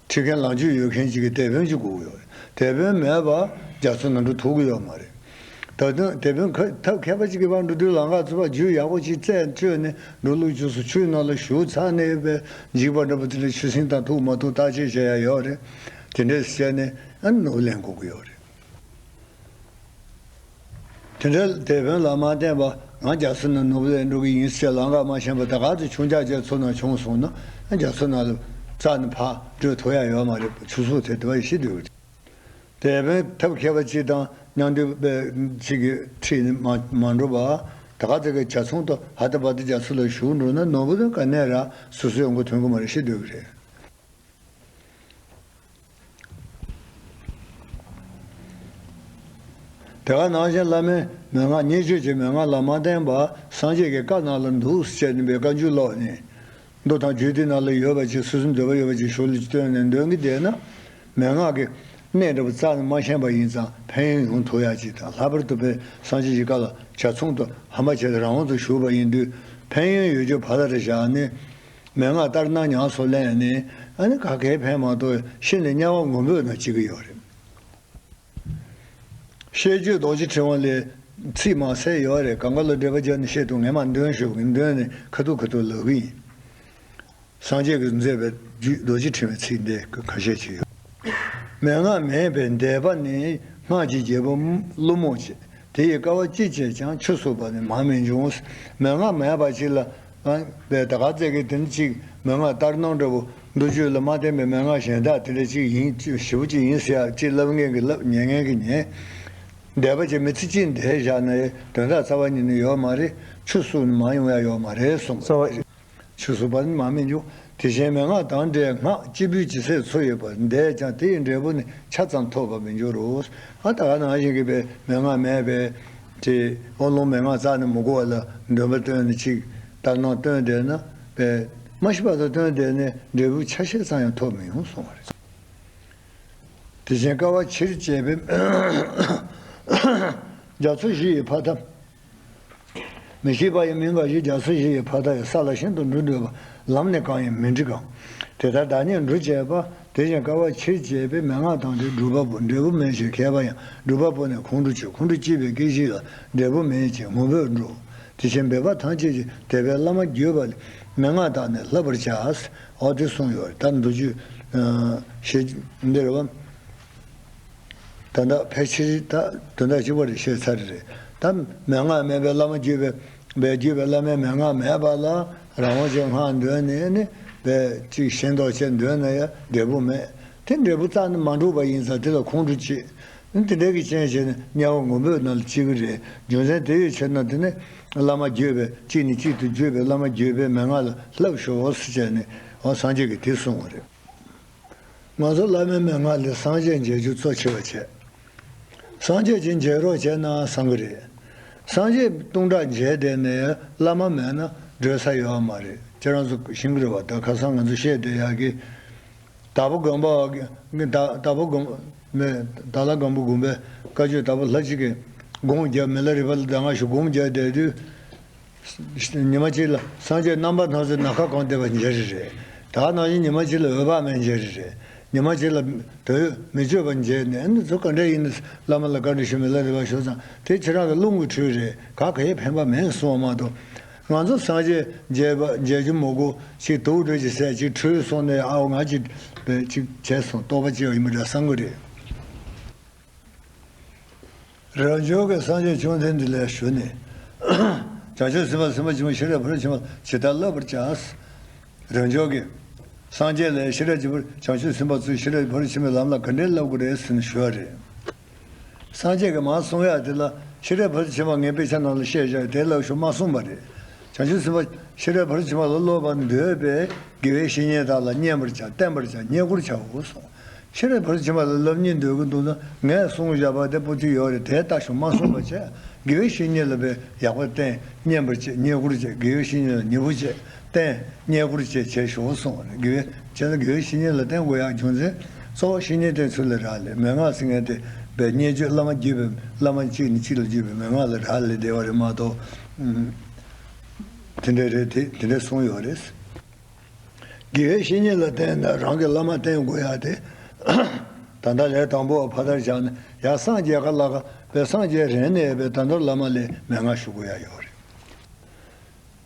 ཁྲིད་མཁན་ལམ་རྒྱུས་ཡོད་མཁན་ཅིག་གིས་དེད་དཔོན་ཅིག་དགོས་ཀྱི་ཡོད་རེད། དེད་དཔོན་མེད་པ་རྒྱ་མཚོ་ནང་འགྲོ་ཐུབ་ཀྱི་ཡོད་མ་རེད། ད་དུང་དེད་དཔོན་ཁ་ཐབས་མཁས་པ་ཅིག་གི་བར་འགྲོ་དུས་ལམ་ཁ་ཚུད་པ་རྒྱུ་ཡག་པོ་ཅིག་རྩད་གཅོད་ནས་འགྲོ་ལུགས་ཆུ་སོ་ཆུའི་ནང་ལ་ཞུགས་ཚར་ནས་པའི་འཇིགས་པ་འདྲ་པོ་དེ་ལ་ཆུ་སྲིན་དང་ཐུག་མ་ཐུག་བརྟག་དཔྱད་བྱེད་ཡ་ཡོད་རེད། དེ་འདྲས་བྱས་ནས་ཨ་ནི་ནོར་བུ་ལེན་དགོས་ཀྱི་ཡོད་རེད། དེ་འདྲ་དེད་དཔོན་ལ་མ་བརྟེན་པ་ང་རྒྱ་མཚོ་ནས་ནོར་བུ་ལེན་འགྲོ་གི་ཡིན་ཟེར་ལམ་ཁ་མ་ཤེས་པ་ད་ག་ཚོད་ཆུང་ཀྱག་རྒྱ་མཚོ་ནང་བྱུང་སོང་ན་རྒྱ་མཚོ་ནང་ལ་རྩ་ནས་ཕར་བྲོས་ཐུབ་ཡ་ཡོད་མ་རེད། ཆུ་སོ་དེ་དེ་བ་ཤི་འདུག་རེད། དེད་དཔོན་ཐབས་མཁས་པ་གཅིག་དང་མཉམ་དུ་པའི་གཅིག་གིས་ཁྲིད་ནས་མ་མ་འགྲོ་བར་ད་ག་ཚོད་ཀྱི་ཇ་ཚོང་དུ་ཧ་ད་པ་ཏི་རྒྱ་མཚོ་ལ་ཞུགས་འགྲོ་ན་ནོར་བུ་དང་ག་ནས་ར་སོ་སོའི་ཡོང་སྒོ་ཐོན་གི་མ་རེད། ཤི་འདུག་གི་རེད། དེ་ག་ནང་བཞིན་བླ་མའི་མན་ངག་བརྙས་བཅོས་ཀྱི་མན་ངག་ལ་མ་བརྟེན་པར་སངས་རྒྱས་ཀྱི་བཀའ་ནང་ལ་འདུག་ཟེར་ནས་པའི་བཀའ་འགྱུར་ཀློག་ནས། མདོ་དང་རྒྱུད་སྡེ་ནང་ལ་ཡོད་པ་ཅིག་སོ་སོའི་འདོད་པ་ཡོད་པ་ཅིག་ཞོར་ལ་བཏོན་ནས་འདོན་གྱི་བསྡད་ན། མན་ངག་གི་གནད་འདྲ་པོ་རྩ་ནས་མ་ཤེས་པ་ཡིན་ཙང་ཕན་ཡོན་ཡོང་ཐུབ་ཡག་ཅིག་དང་ལྷག་པར་དུ་པའི་སངས་རྒྱས་ཀྱི་བཀའ་ལ་ཇ་ཚོང་དུ་ཧམ་པ་བྱས་ཏེ་རང་དབང་དུ་ཞུགས་པ་ཡིན་དུས་ཕན་ཡོན་ཡོད་རྒྱུ་ཕར་ལ་རེ་བཞག་ནས། མན་ངག་ལྟར་སྣང་ཉམས་སུ་ལེན་ནས་ཨ་ནི་ག་གེ་ཕན་མ་ཐོགས་ཤི་ནས་དམྱལ་བ་ངུ་འབོད་ན་བྱེད་ཀྱི་ཡོད་རེད། བཤད་རྒྱུད་རྡོ་རྗེ་ཕྲེང་བ་ལས་ཚིག་མང་གསལ་ཡོད་རེད། གང་ག་ལ་འགྲེལ་པ་བརྒྱབ་ནས་བཤད་དུས་ངས་མར་འདོན་ཞུ་གི་འདོན་ནས་ཁ་ཐུག་ཁ་ཐུག་ལབ་གི་ཡིན། སངས་རྒྱས་ཀྱིས་མཛད་པའི་རྒྱུད་རྡོ་རྗེ་ཕྲེང་བའི་ཚིག་འདི་ཁ་ཤས་ཅིག་ཡོད། མན་ངག་མེད་པའི་འདས་པ་ནི། སྔགས་ཀྱི་རྒྱལ་པོ་ཀླུ་མོ་བྱས། དེ་ཡི་དཀའ་བ་ཅི་སྤྱད་ཀྱང་། ཆུད་ཟོས་པ་ནི་མར་མི་འབྱུང་། མན་ངག་མེད་པ་ཅིག་ལ། ཨ། པའི་ད་ག་ཚད་ཀྱི་དེ་ནི་གཅིག་མན་ངག་ལྟར་སྣང་འདྲ་བོ་མདོ་རྒྱུད་ལ་མ་བསྟན་པའི་མན་ངག་གཞན་དག་དེ་འདྲ་གཅིག་ཡིན་ཞེ་པོ་གཅིག་ཡིན་ཟེར་ཡག་གཅིག་ལབ་མཁན་གྱི་ལབ་ཉན་མཁན་གྱི་ཉན། འདས་པ་ཅིག་མི་ཚེ་གཅིག་འདས་བཞག་ན་ཡང་དོན་དག་རྩ་བ་ཉིད་ནས་ཡོད་མ་རེད། ཆུད་ཟོས་ནས་མར་ཡོང་ཡ་ཡོད་མ་རེད་གསུངས། རྩ་བ། ཆུད་ཟོས་པ་ནི་མར་མི་འབྱུང་། དེ་བཞིན་མན་ངག་དང་འབྲེལ་སྔགས་སྐྱེས་བུའི་ཇི་སྲིད་འཚོ་ཡོད་པར། འདས་ཀྱང་དེ་ཡི་འབྲས་བུ་ནི། ཆ་ཙམ་ཐོབ་པར་མི་འགྱུར་རོ། ཨ། ད་ག་ནང་བཞིན་གྱི་པའི་མན་ངག་མེད་པའི་དེ་ཨོ་ལོང་མན་ངག་རྩ་ནས་མི་དགོས་པ་ལ་འདོན་པ་བཏོན་ནས་ཅིག་ལྟར་སྣང་བཏོན་བསྡད་ན་པའི་མ་ཤི་བར་དུ་བཏོན་བསྡད་ནས་འབྲས་བུ་ཆ་ཤས་ཙམ་ཡང་ཐོབ་མི་ཡོང་གསུང་བ་རེད། དེ་བཞིན་དཀའ་བ་ཆེར་སྤྱད་པའི་རྒྱ་མཚོ་བཞི་ཡི་ཕ་མཐའ། མི་ཤེས་པ་ཡི་མི་འགའ་ཞིག་རྒྱ་མཚོ་བཞི་ཡི་ཕ་མཐའ་ཡི་ས་ལ་ཤིན་ཏུ་འགྲོ་འདོད་པ། ལམ་ནི་གང་ཡིན་མི་འདྲི་གང་། དེ་ལྟར་བདག་ཉིད་འགྲོ་བྱེད་པ། དེ་བཞིན་དཀའ་བ་ཆེར་སྤྱད་པའི་མན་ངག་དང་འབྲེལ་སྒྲུབ་པ་པོ། འབྲས་བུ་མེད་ཅིང་མཁས་པ་ཡང་། སྒྲུབ་པ་པོ་ནི་ཁོང་ཁྲོ་སྐྱེ། ཁོང་ཁྲོ་སྐྱེས་པའི་སྐད་ཅིག་ལ་འབྲས་བུ་མེད་ཅིང་ངུ་འབོད་འགྲོ། དེ་བཞིན་འབད་པ་ཐམས་ཅད་ཀྱིས་དད་པའི་བླ་མ་བརྒྱུད་པ་ལས་མན་ངག་དག་ནི་བསླབ་པར་བྱ། འོ་དེ་གསུངས་ཡོད་རེད། ད་མདོ་རྒྱུད་ཞེས་འདིར་བ། ད་ལྟ་ཕལ་ཆེར་ད་དོན་དག་གཅིག་པ་རེ་བཤད་ཚར་རེད། ད་མན་ངག་མེད་པའི་བླ་མ་བརྒྱུད་པའི་བའི་བརྒྱུད་པའི་བླ་མའི་མན་ངག་མེད་པ་ལ་རང་དབང་ཅན་སྔགས་འདོན་ནས་ནི་བའི་ཅིག་ཞེན་ལྡོག་ཅན་འདོན་ན་ཡང་འབྲས་བུ་མེད། དེ་འབྲས་བུ་རྩ་ནས་མ་འགྲུབ་པ་ཡིན་ཙང་དེ་ལ་ཁོང་ཁྲོ་སྐྱེ། དེ་འདྲ་གི་རྐྱེན་བྱས་ནས་དམྱལ་བ་ངུ་འབོད་ནང་ལ་སྐྱེ་གི་རེད། རྒྱུ་མཚན་དེ་ཡི་ཕྱིར་ན་དེ་ནི་བླ་མ་བརྒྱུད་པའི་གཅིག་ནས་གཅིག་ཏུ་བརྒྱུད་པའི་བླ་མ་བརྒྱུད་པའི་མན་ངག་ལ་བསླབ་ཤོག་ཟེར་བྱས་ནས་འོ་སངས་རྒྱས་ཀྱིས་དེ་གསུངས་པ་རེད། ང་ཚོ་བླ་མའི་མན་ངག་ལས་སངས་རྒྱས་མཇལ་རྒྱུ་གཙོ་ཆེ་བ་བྱས། སངས་རྒྱས་ཅིག་མཇལ་རོགས་བྱས་ན་བསམ་གི་རེད། སངས་རྒྱས་སྟོང་ཕྲག་མཇལ་བསྡད་ནས་བླ་མ་མེད་ན་བགྲོད་ས་ཡོད་མ་རེད། ཁྱེད་རང་ཚོ་ཤེས་གི་རེད་བ། ད་ཁ་སང་ང་ཚོ་བཤད་བསྡད་ཡག་གི་དྭགས་པོ་སྒམ་པོ་གི་དྭགས་དྭགས་པོ་སྒམ་མེད་དྭགས་ལྷ་སྒམ་པོ་དགོན་པའི་བཀའ་བརྒྱུད་དྭགས་པོ་ལྷ་གཅིག་གི་དགོངས་བརྒྱབ། མི་ལ་རས་པ་ལ་གདམས་ངག་ཞུ་དགོངས་བརྒྱབ་བསྡད་དུས། ཉི་མ་གཅིག་ལ་སངས་རྒྱས་རྣམ་པར་སྣང་མཛད་ནམ་མཁའ་གང་བསྡད་པ་མཇལ་རེ་རེད། ད་ནང་བཞིན་ཉི་མ་གཅིག་ལ་འོད་དཔག་མེད་མཇལ་རེ་རེད། ཉི་མ་གཅིག་ལ་དོན་ཡོད་མི་བརྗོད་པ་མཇལ་ནས་ཨ་ནི་ཚོ་ག་འདྲ་ཡིན་ན་བླ་མ་ལ་བཀའ་འདྲི་ཞུ་མི་ལ་རས་པ་ཞུ་ཙང་དེ་ཁྱེད་རང་གི་རླུང་གི་འཕྲུལ་རེད། ག་གེ་ཕན་པ་མེད་གསུངས་པ་མ་གཏོགས། ང་ཚོ་སངས་རྒྱས་མཇལ་པ་མཇལ་རྒྱུ་མི་དགོས་ཅིག་དུག་འདྲ་ཅིག་ཟས་ཅིག་འཕྲུལ་སོང་ནས་ཨའོ་ང་ཅིག་ཅིག་བྱས་སོང་རྟོགས་པ་སྐྱེ་བ་ཡིན་པ་འདྲ་བསམ་གི་རེད། རང་བྱུང་གི་སངས་རྒྱས་བཅོམ་ལྡན་འདས་ལ་ཞུ་ནས། བྱང་ཆུབ་སེམས་དཔའ་སེམས་དཔའ་ཆེན་པོ་ཤེས་རབ་ཕར་ཕྱིན་པ་ཇི་ལྟར་བསླབ་པར་བྱ། རང་བྱུང་གི་སངས་རྒྱས་ལ་ཤེས་རབ་ཀྱི་བར་བྱང་ཆུབ་སེམས་དཔའ་ཚོས་ཤེས་རབ་ཕར་ཕྱིན་པའི་ལམ་ལ་ག་འདྲས་བསླབ་དགོས་རེད་ཟེར་ནས་ཞུ་བ་རེད། སངས་རྒྱས་ཀྱིས་མར་གསུང་ཡག་དེ་ལ་ཤེས་རབ་ཕར་ཕྱིན་པ་ངས་དཔེ་ཆ་ནང་ལ་བཤད་བཞག་དེ་ལ་ཞུ་མ་གསུངས་པ་རེད། བྱང་ཆུབ་སེམས་དཔའ་ཤེས་རབ་ཕར་ཕྱིན་པ་ལ་སློབ་པར་འདོད་པས་དགེ་བའི་བཤེས་གཉེན་དག་ལ་མཉན་པར་བྱ། བསྟེན་པར་བྱ། བསྙེན་བཀུར་བྱའོ་གསུངས། ཤེས་རབ་ཕར་ཕྱིན་པ་ལ་སློབ་གཉེར་འདོད་ཀྱི་འདུག་ན་ངས་གསུངས་བཞག་པ་དེ་པོ་ཏི་ཡོད་རེད། དེ་ལྟ་ཞིག་མ་གསུངས་པ་བྱས། དགེ་བའི་བཤེས་གཉེན་ལ་བས་ཡག་པོ་བསྟེན། བསྙེན་པར་བྱེད། བསྙེན་བཀུར་བྱེད། དགེ་བའི་བཤེས་གཉེན་ལ་ཉེ་བོ་བྱེད། བསྟེན། བསྙེན་བཀུར་བྱེད་བྱེད་ཞོག་གསུངས་པ་རེད། དགེ་བའི་བྱས་ན་དགེ་བའི་བཤེས་གཉེན་ལ་བསྟེན་དགོས་ཡག་རྒྱུ་མཚན་གཙོ་བོ་བཤེས་གཉེན་བསྟེན་ཚུལ་ལ་རག་ལས། མན་ངག་ཟེར་མཁན་དེ་བས་བསྙེན་བརྗོད་བླ་མ་བརྒྱུད་པའི་བླ་མ་གཅིག་ནས་གཅིག་ལ་བརྒྱུད་པའི་མན་ངག་ལ་རག་ལས་བསྡད་པ་རེད་མ་གཏོགས། དེ་འདྲ་རེད། དེ་དེ་འདྲ་གསུངས་ཡོད་རེད། དགེ་བའི་བཤེས་གཉེན་ལ་བསྟེན་ན་རང་གི་བླ་མ་བསྟེན་དགོས་ཡག་དེ། ད་ ད་ལྟ་ལས་དང་པོ་ཕར་དར་བཞག་ནས་ཡང་སངས་རྒྱས་ཁ་ལ་ཁ་པའི་སངས་རྒྱས་རན་ནས་པའི་ད་མདོར་བླ་མ་ལས་མན་ངག་ཞུ་དགོས་ཡ་ཡོད་རེད།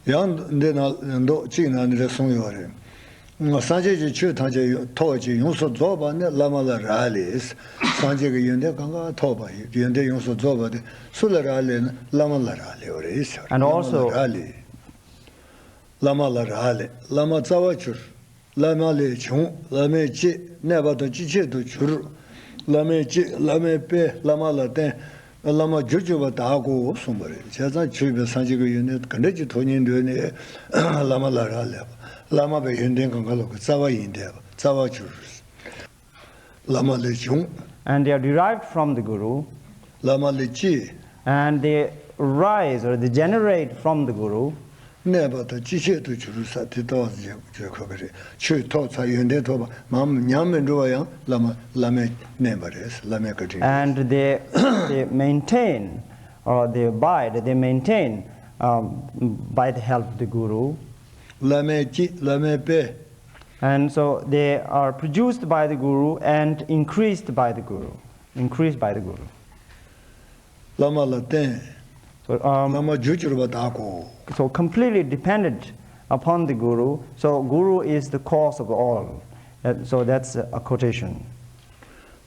ཡང་འདི་ན་མདོ་གཅིག་ན་འདི་འདྲ་གསུངས་ཡོད་རེད། སངས་རྒྱས་ཀྱི་ཆོས་ཐམས་ཅད་ཐོབ་ཅིང་ཡོངས་སུ་རྫོགས་པ་ནི་བླ་མ་ལ་རག་ལས། སངས་རྒྱས་ཀྱི་ཡོན་ཏན་གང་ག་ཐོབ་པ་ཡོན་ཏན་ཡོངས་སུ་རྫོགས་པ་དེ་སུ་ལ་རག་ལས་ན་བླ་མ་ལ་རག་ལས་ཡོད་རེད་ཟེར། And བླ་མ་ལ་also རག་ལས། བླ་མ་ལ་རག་ལས། བླ་མ་རྩ་བར་གྱུར། བླ་མ་ལས་བྱུང་། བླ་མས་བསྐྱེད། གནས་པ་དང་སྤྱི་བྱེ་བྲག་ཏུ་གྱུར། བླ་མས་བསྐྱེད། བླ་མས་སྤེལ། བླ་མ་ལ་བརྟེན། བླ་མ་རྒྱུར་གྱུར་པ་དག་གོ་གསུངས་པ་རེད། བྱས་ཙང་ཆོས་པའི་སངས་རྒྱས་ཀྱི་ཡོན་ཏན་ག་འདྲ་ཅིག་ཐོབ་སྙིང་འདོད་ནས་བླ་མ་ལ་རག་ལས་པ། བླ་མ་པའི་ཡོན་ཏན་གང་ག་ལོག་གི་རྩ་བ་ཡིན་བསྡད་པ། རྩ་བར་གྱུར། བླ་མ་ལས་བྱུང་། And they are derived from the Guru. བླ་མ་ལས་སྐྱེས། And they rise or they generate from the Guru. གནས་པ་དང་སྤྱི་བྱེ་བྲག་ཏུ་གྱུར་ས་དེ་ལྟ་བ་བརྗོད་དགོས་ཀྱི་རེད། ཆོས་ཐོབ་ཚར་ཡོན་ཏན་ཐོབ་པ་མང་ཉམས་མི་འགྲོ་བ་ཡང་བླ་མ་བླ་མས་མནན་པ་རེད། བླ་མའི་བཀའ་དྲིན་རེད། And they they maintain or they abide, they maintain um, by the help of the Guru. བླ་མས་བསྐྱེད། བླ་མས་སྤེལ། And so they are produced by the Guru and increased by the Guru. Increased by the Guru. བླ་མ་ལ་བརྟེན། So, um, བླ་མ་རྒྱུར་གྱུར་པ་དག་གོ། So completely dependent upon the Guru. So Guru is the cause of all. That- So that's a quotation.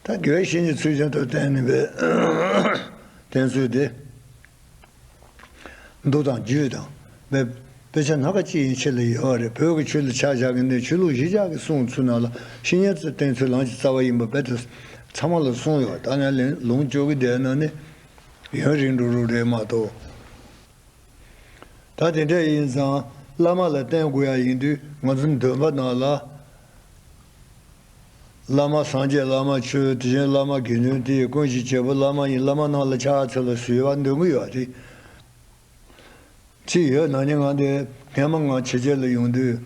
ད་དགེ་བའི་བཤེས་གཉེན་ཚུལ་བཞིན་དུ་བསྟེན་ནས་པའི་བསྟེན་ཚུལ་དེ། མདོ་དང་རྒྱུད་དང་། དཔེ་ཆ་སྣ་ཁ་ཅིག་ཡིན་ཆེད་ལ་ཡོད་རེད། བོད་ཀྱི་ཆོས་ལ་ཆ་བཞག་གི་ནས་ཆོས་ལུགས་གཞི་བཞག་གི་གསུང་ཚུལ་ནང་ལ་བཤེས་གཉེན་ཚོས་བསྟེན་ཚུལ་ལམ་གྱི་རྩ་བ་ཡིན་པ་དཔེ་དེ་ཚང་མ་ལ་གསུངས་ཡོད། ད་ངས་ལན་ལུང་སྐྱོར་གི་བསྡད་ན་ནི་ཡུན་རིང་འགྲོ་རུ་རེད་མ་གཏོགས། ད་དེ་འདྲ་ཡིན་ཙང་བླ་མ་ལ་བསྟེན་དགོས་ཡ་ཡིན་དུས་ང་ཚོ་འདོན་པ་ནང་ལ། བླ་མ་སངས་རྒྱས། བླ་མ་ཆོས། དེ་བཞིན་བླ་མ་དགེ་འདུན་ཏེ། ཀུན་གྱི་བྱེད་པོ་བླ་མ་ཡིན། བླ་མ་རྣམས་ལ་ཕྱག་འཚལ་ལོ་ཞུས་པ་འདོན་གྱི་ཡོད་རེད། ཅི་ཡོད་ན་ནི་ང་འདི་སྔན་མ་ང་ཕྱི་རྒྱལ་ལ་ཡོང་དུས།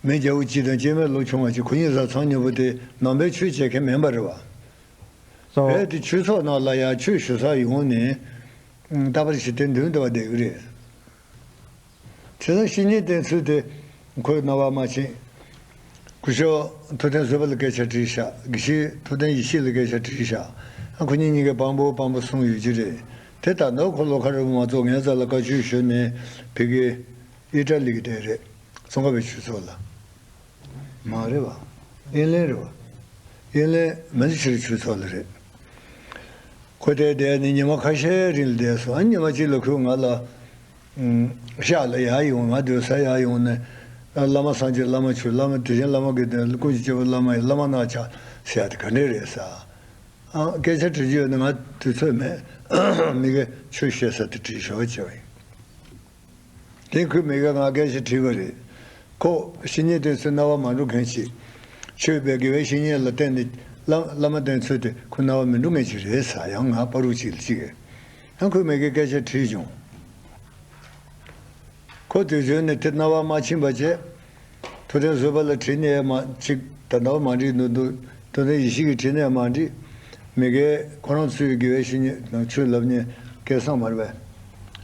མི་རྒྱལ་པོ་གཅིག་དང་སྐྱེ་དམན་ལོ་ཆུང་བ་གཅིག་ཁོ་གཉིས་བཟའ་ཚང་གཉིས་པོ་དེ་ནང་པའི་ཆོས་བྱེད་མཁན་མིན་པ་རེད་བ། So བོད་དེ་ཆོས་ཚོགས་ནང་ལ་ཡང་ཆོས་ཞུ་ས་ཡོང་ནས། རྟག་པར་ཞིག་དེ་འདོན་བསྡད་པ་བསྡད་ཀྱི་རེད། བྱས་ཙང་བཤེས་གཉེན་བསྟེན་ཚུལ་དེ་ཁོས་རྣ་བ་མ་ཕྱིན། སྐུ་ཞབས་ཐུབ་བསྟན་བཟོད་པ་ལ་སྐད་ཆ་དྲིས་ཤག་དགེ་བཤེས་ཐུབ་བསྟན་ཡེ་ཤེས་ལ་སྐད་ཆ་དྲིས་ཤག་ཨ་ཁོ་གཉིས་གཉིས་ཀས་དཔང་པོ་དཔང་པོ་གསུངས་ཡོད་ཀྱི་རེད། དེ་ད་ནོར་ཁོ་ལོ་ཁ་རུ་མ་གཏོགས་ངའི་རྩ་ལ་བཀའ་ཆོས་ཞུས་ནས་ཕ་གི་ཨི་ཊ་ལི་གི་དེ་རེད། ཙོང་ཁ་པའི་ཆོས་ཚོགས་ལ། མ་རེད་བ། དབྱིན་ལན་རེད་བ། དབྱིན་ལན་མན་ཇུ་ཤར་ཆོས་ཚོགས་ལ་རེད། ཁོ་དེར་བསྡད་ནས་ཉི་མ་ཁ་ཤས་རིང་ལ་བསྡད་སོང་། ཨ་ཉི་མ་གཅིག་ལ་ཁོས་ང་ལ། ཤག་ལ་ཡར་ཡོང་། ང་སྡོད་ས་ཡར་ཡོང་ནས། བླ་མ་སངས་རྒྱས། བླ་མ་ཆོས། བླ་མ་དེ་བཞིན་བླ་མ་དགེ་འདུན། ཀུན་གྱི་སྐྱེས་བུ་བླ་མ་ཡི། བླ་མ་རྣམས་ཀྱང་ཟེར་ཡ་དེ་ག་འདྲས་རེད་ཟེར། ཨ་སྐད་ཆ་དྲི་རྒྱུ་ཡོད་ན་ང་དུས་ཚོད་མེད། མི་དགེ་ཆོས་བཤད་ས་དེ་དྲིས་ཤོག་ཅེས་པ་ཡིན། དེ་ཁོས་མི་དགེ་ང་སྐད་ཆ་དྲིས་པ་རེད། ཁོ་བཤེས་གཉེན་བསྟེན་ཚུལ་རྣ་བ་མ་འགྲོ་མཁན་ཅིག་ཆོས་པའི་དགེ་བའི་བཤེས་གཉེན་ལ་བསྟེན་ནས་བླ་བླ་མ་བསྟེན་ཚུལ་དེ་ཁོ་རྣ་བ་མི་འགྲོ་མཁན་ཅིག་རེད་ཟེར། ཡང་ང་བར་དུ་ཅིག་ལ་ཅིག་ཡང་ཁོས་མི་དགེ་སྐད་ཆ་དྲིས་བྱུང་། ཁོ་དུས་རྒྱུན་ནས་དེ་རྣ་བ་མ་ཕྱིན་པ་བྱས། ཐུབ་བསྟན་བཟོད་པ་ལ་དྲིས་ནས་མ་ཅིག་ད་ལྟ་བ་མ་འགྲིག་འདུག་འདུག་ཐུབ་བསྟན་ཡེ་ཤེས་ཀྱིས་དྲིས་ནས་མ་འགྲིག་མི་དགེ་ཁོ་རང་ཚོའི་དགེ་བའི་བཤེས་གཉེན་དང་ཆོས་ལབ་མཁན་སྐལ་བཟང་མ་རེད་པས།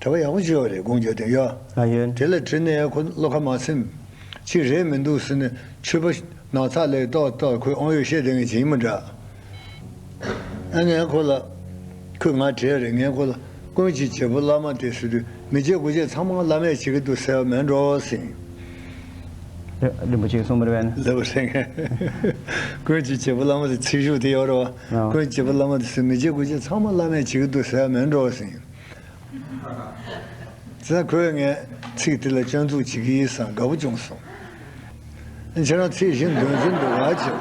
གྲྭ་པ་ཡག་པོ་ཅིག་ཡོད་རེད། དགོངས་འཇོག་དེ་ཡོད། ཨ་ཡོད། དེ་ལ་དྲིས་ནས་ཁོ་བློ་ཁ་མ་ཚིམ། ཅིག་རེད་མི་འདུག་ཟེར་ནས་ཆོས་པ་ནགས་ཚལ་ལས་ཏོག་ཏོག་ཁོས་དབང་ཡོད་བཤད་བསྡད་མཁན་ཅིག་ཡིན་མི་འདྲ། ཨ་ངས་ཁོ་ལ། ཁོས་ང་དྲིས་རེད། ངས་ཁོ་ལ་ཀུན་གྱི་བྱེད་པོ་བླ་མ་དེ་ཟེར་དུས་མི་བྱེད་དགུ་བྱེད་ཚང་མ་བླ་མས་བྱེད་ཀྱི་འདུག་ཟེར་བ་མིན་འགྲོ་ཟེར། རིན་པོ་ཆེས་གསུངས་པ་རེད་པས་ན། ལབ་པ་རེད། ཀུན་གྱི་བྱེད་པོ་བླ་མ་དེ་ཚིག་ཤུགས་དེ་ཡོད་རེད་བ། ཨ། ཀུན་གྱི་བྱེད་པོ་བླ་མ་དེ་ཟེར་མི་བྱེད་དགུ་བྱེད་ཚང་མ་བླ་མས་བྱེད་ཀྱི་འདུག་ཟེར་བ་མིན་འགྲོ་ཟེར། ཙང་ཁོས་ངས་ཚིག་དེ་ལ་སྐྱོན་འཛུགས་བྱེད་ཀྱི་ཡིན་བསམ་དགའ་པོ་བྱུང་སོང་། ཁྱེད་རང་ཚིག་བཞིན་འདོན་རྒྱུ་འདུག་ག་ཅེས།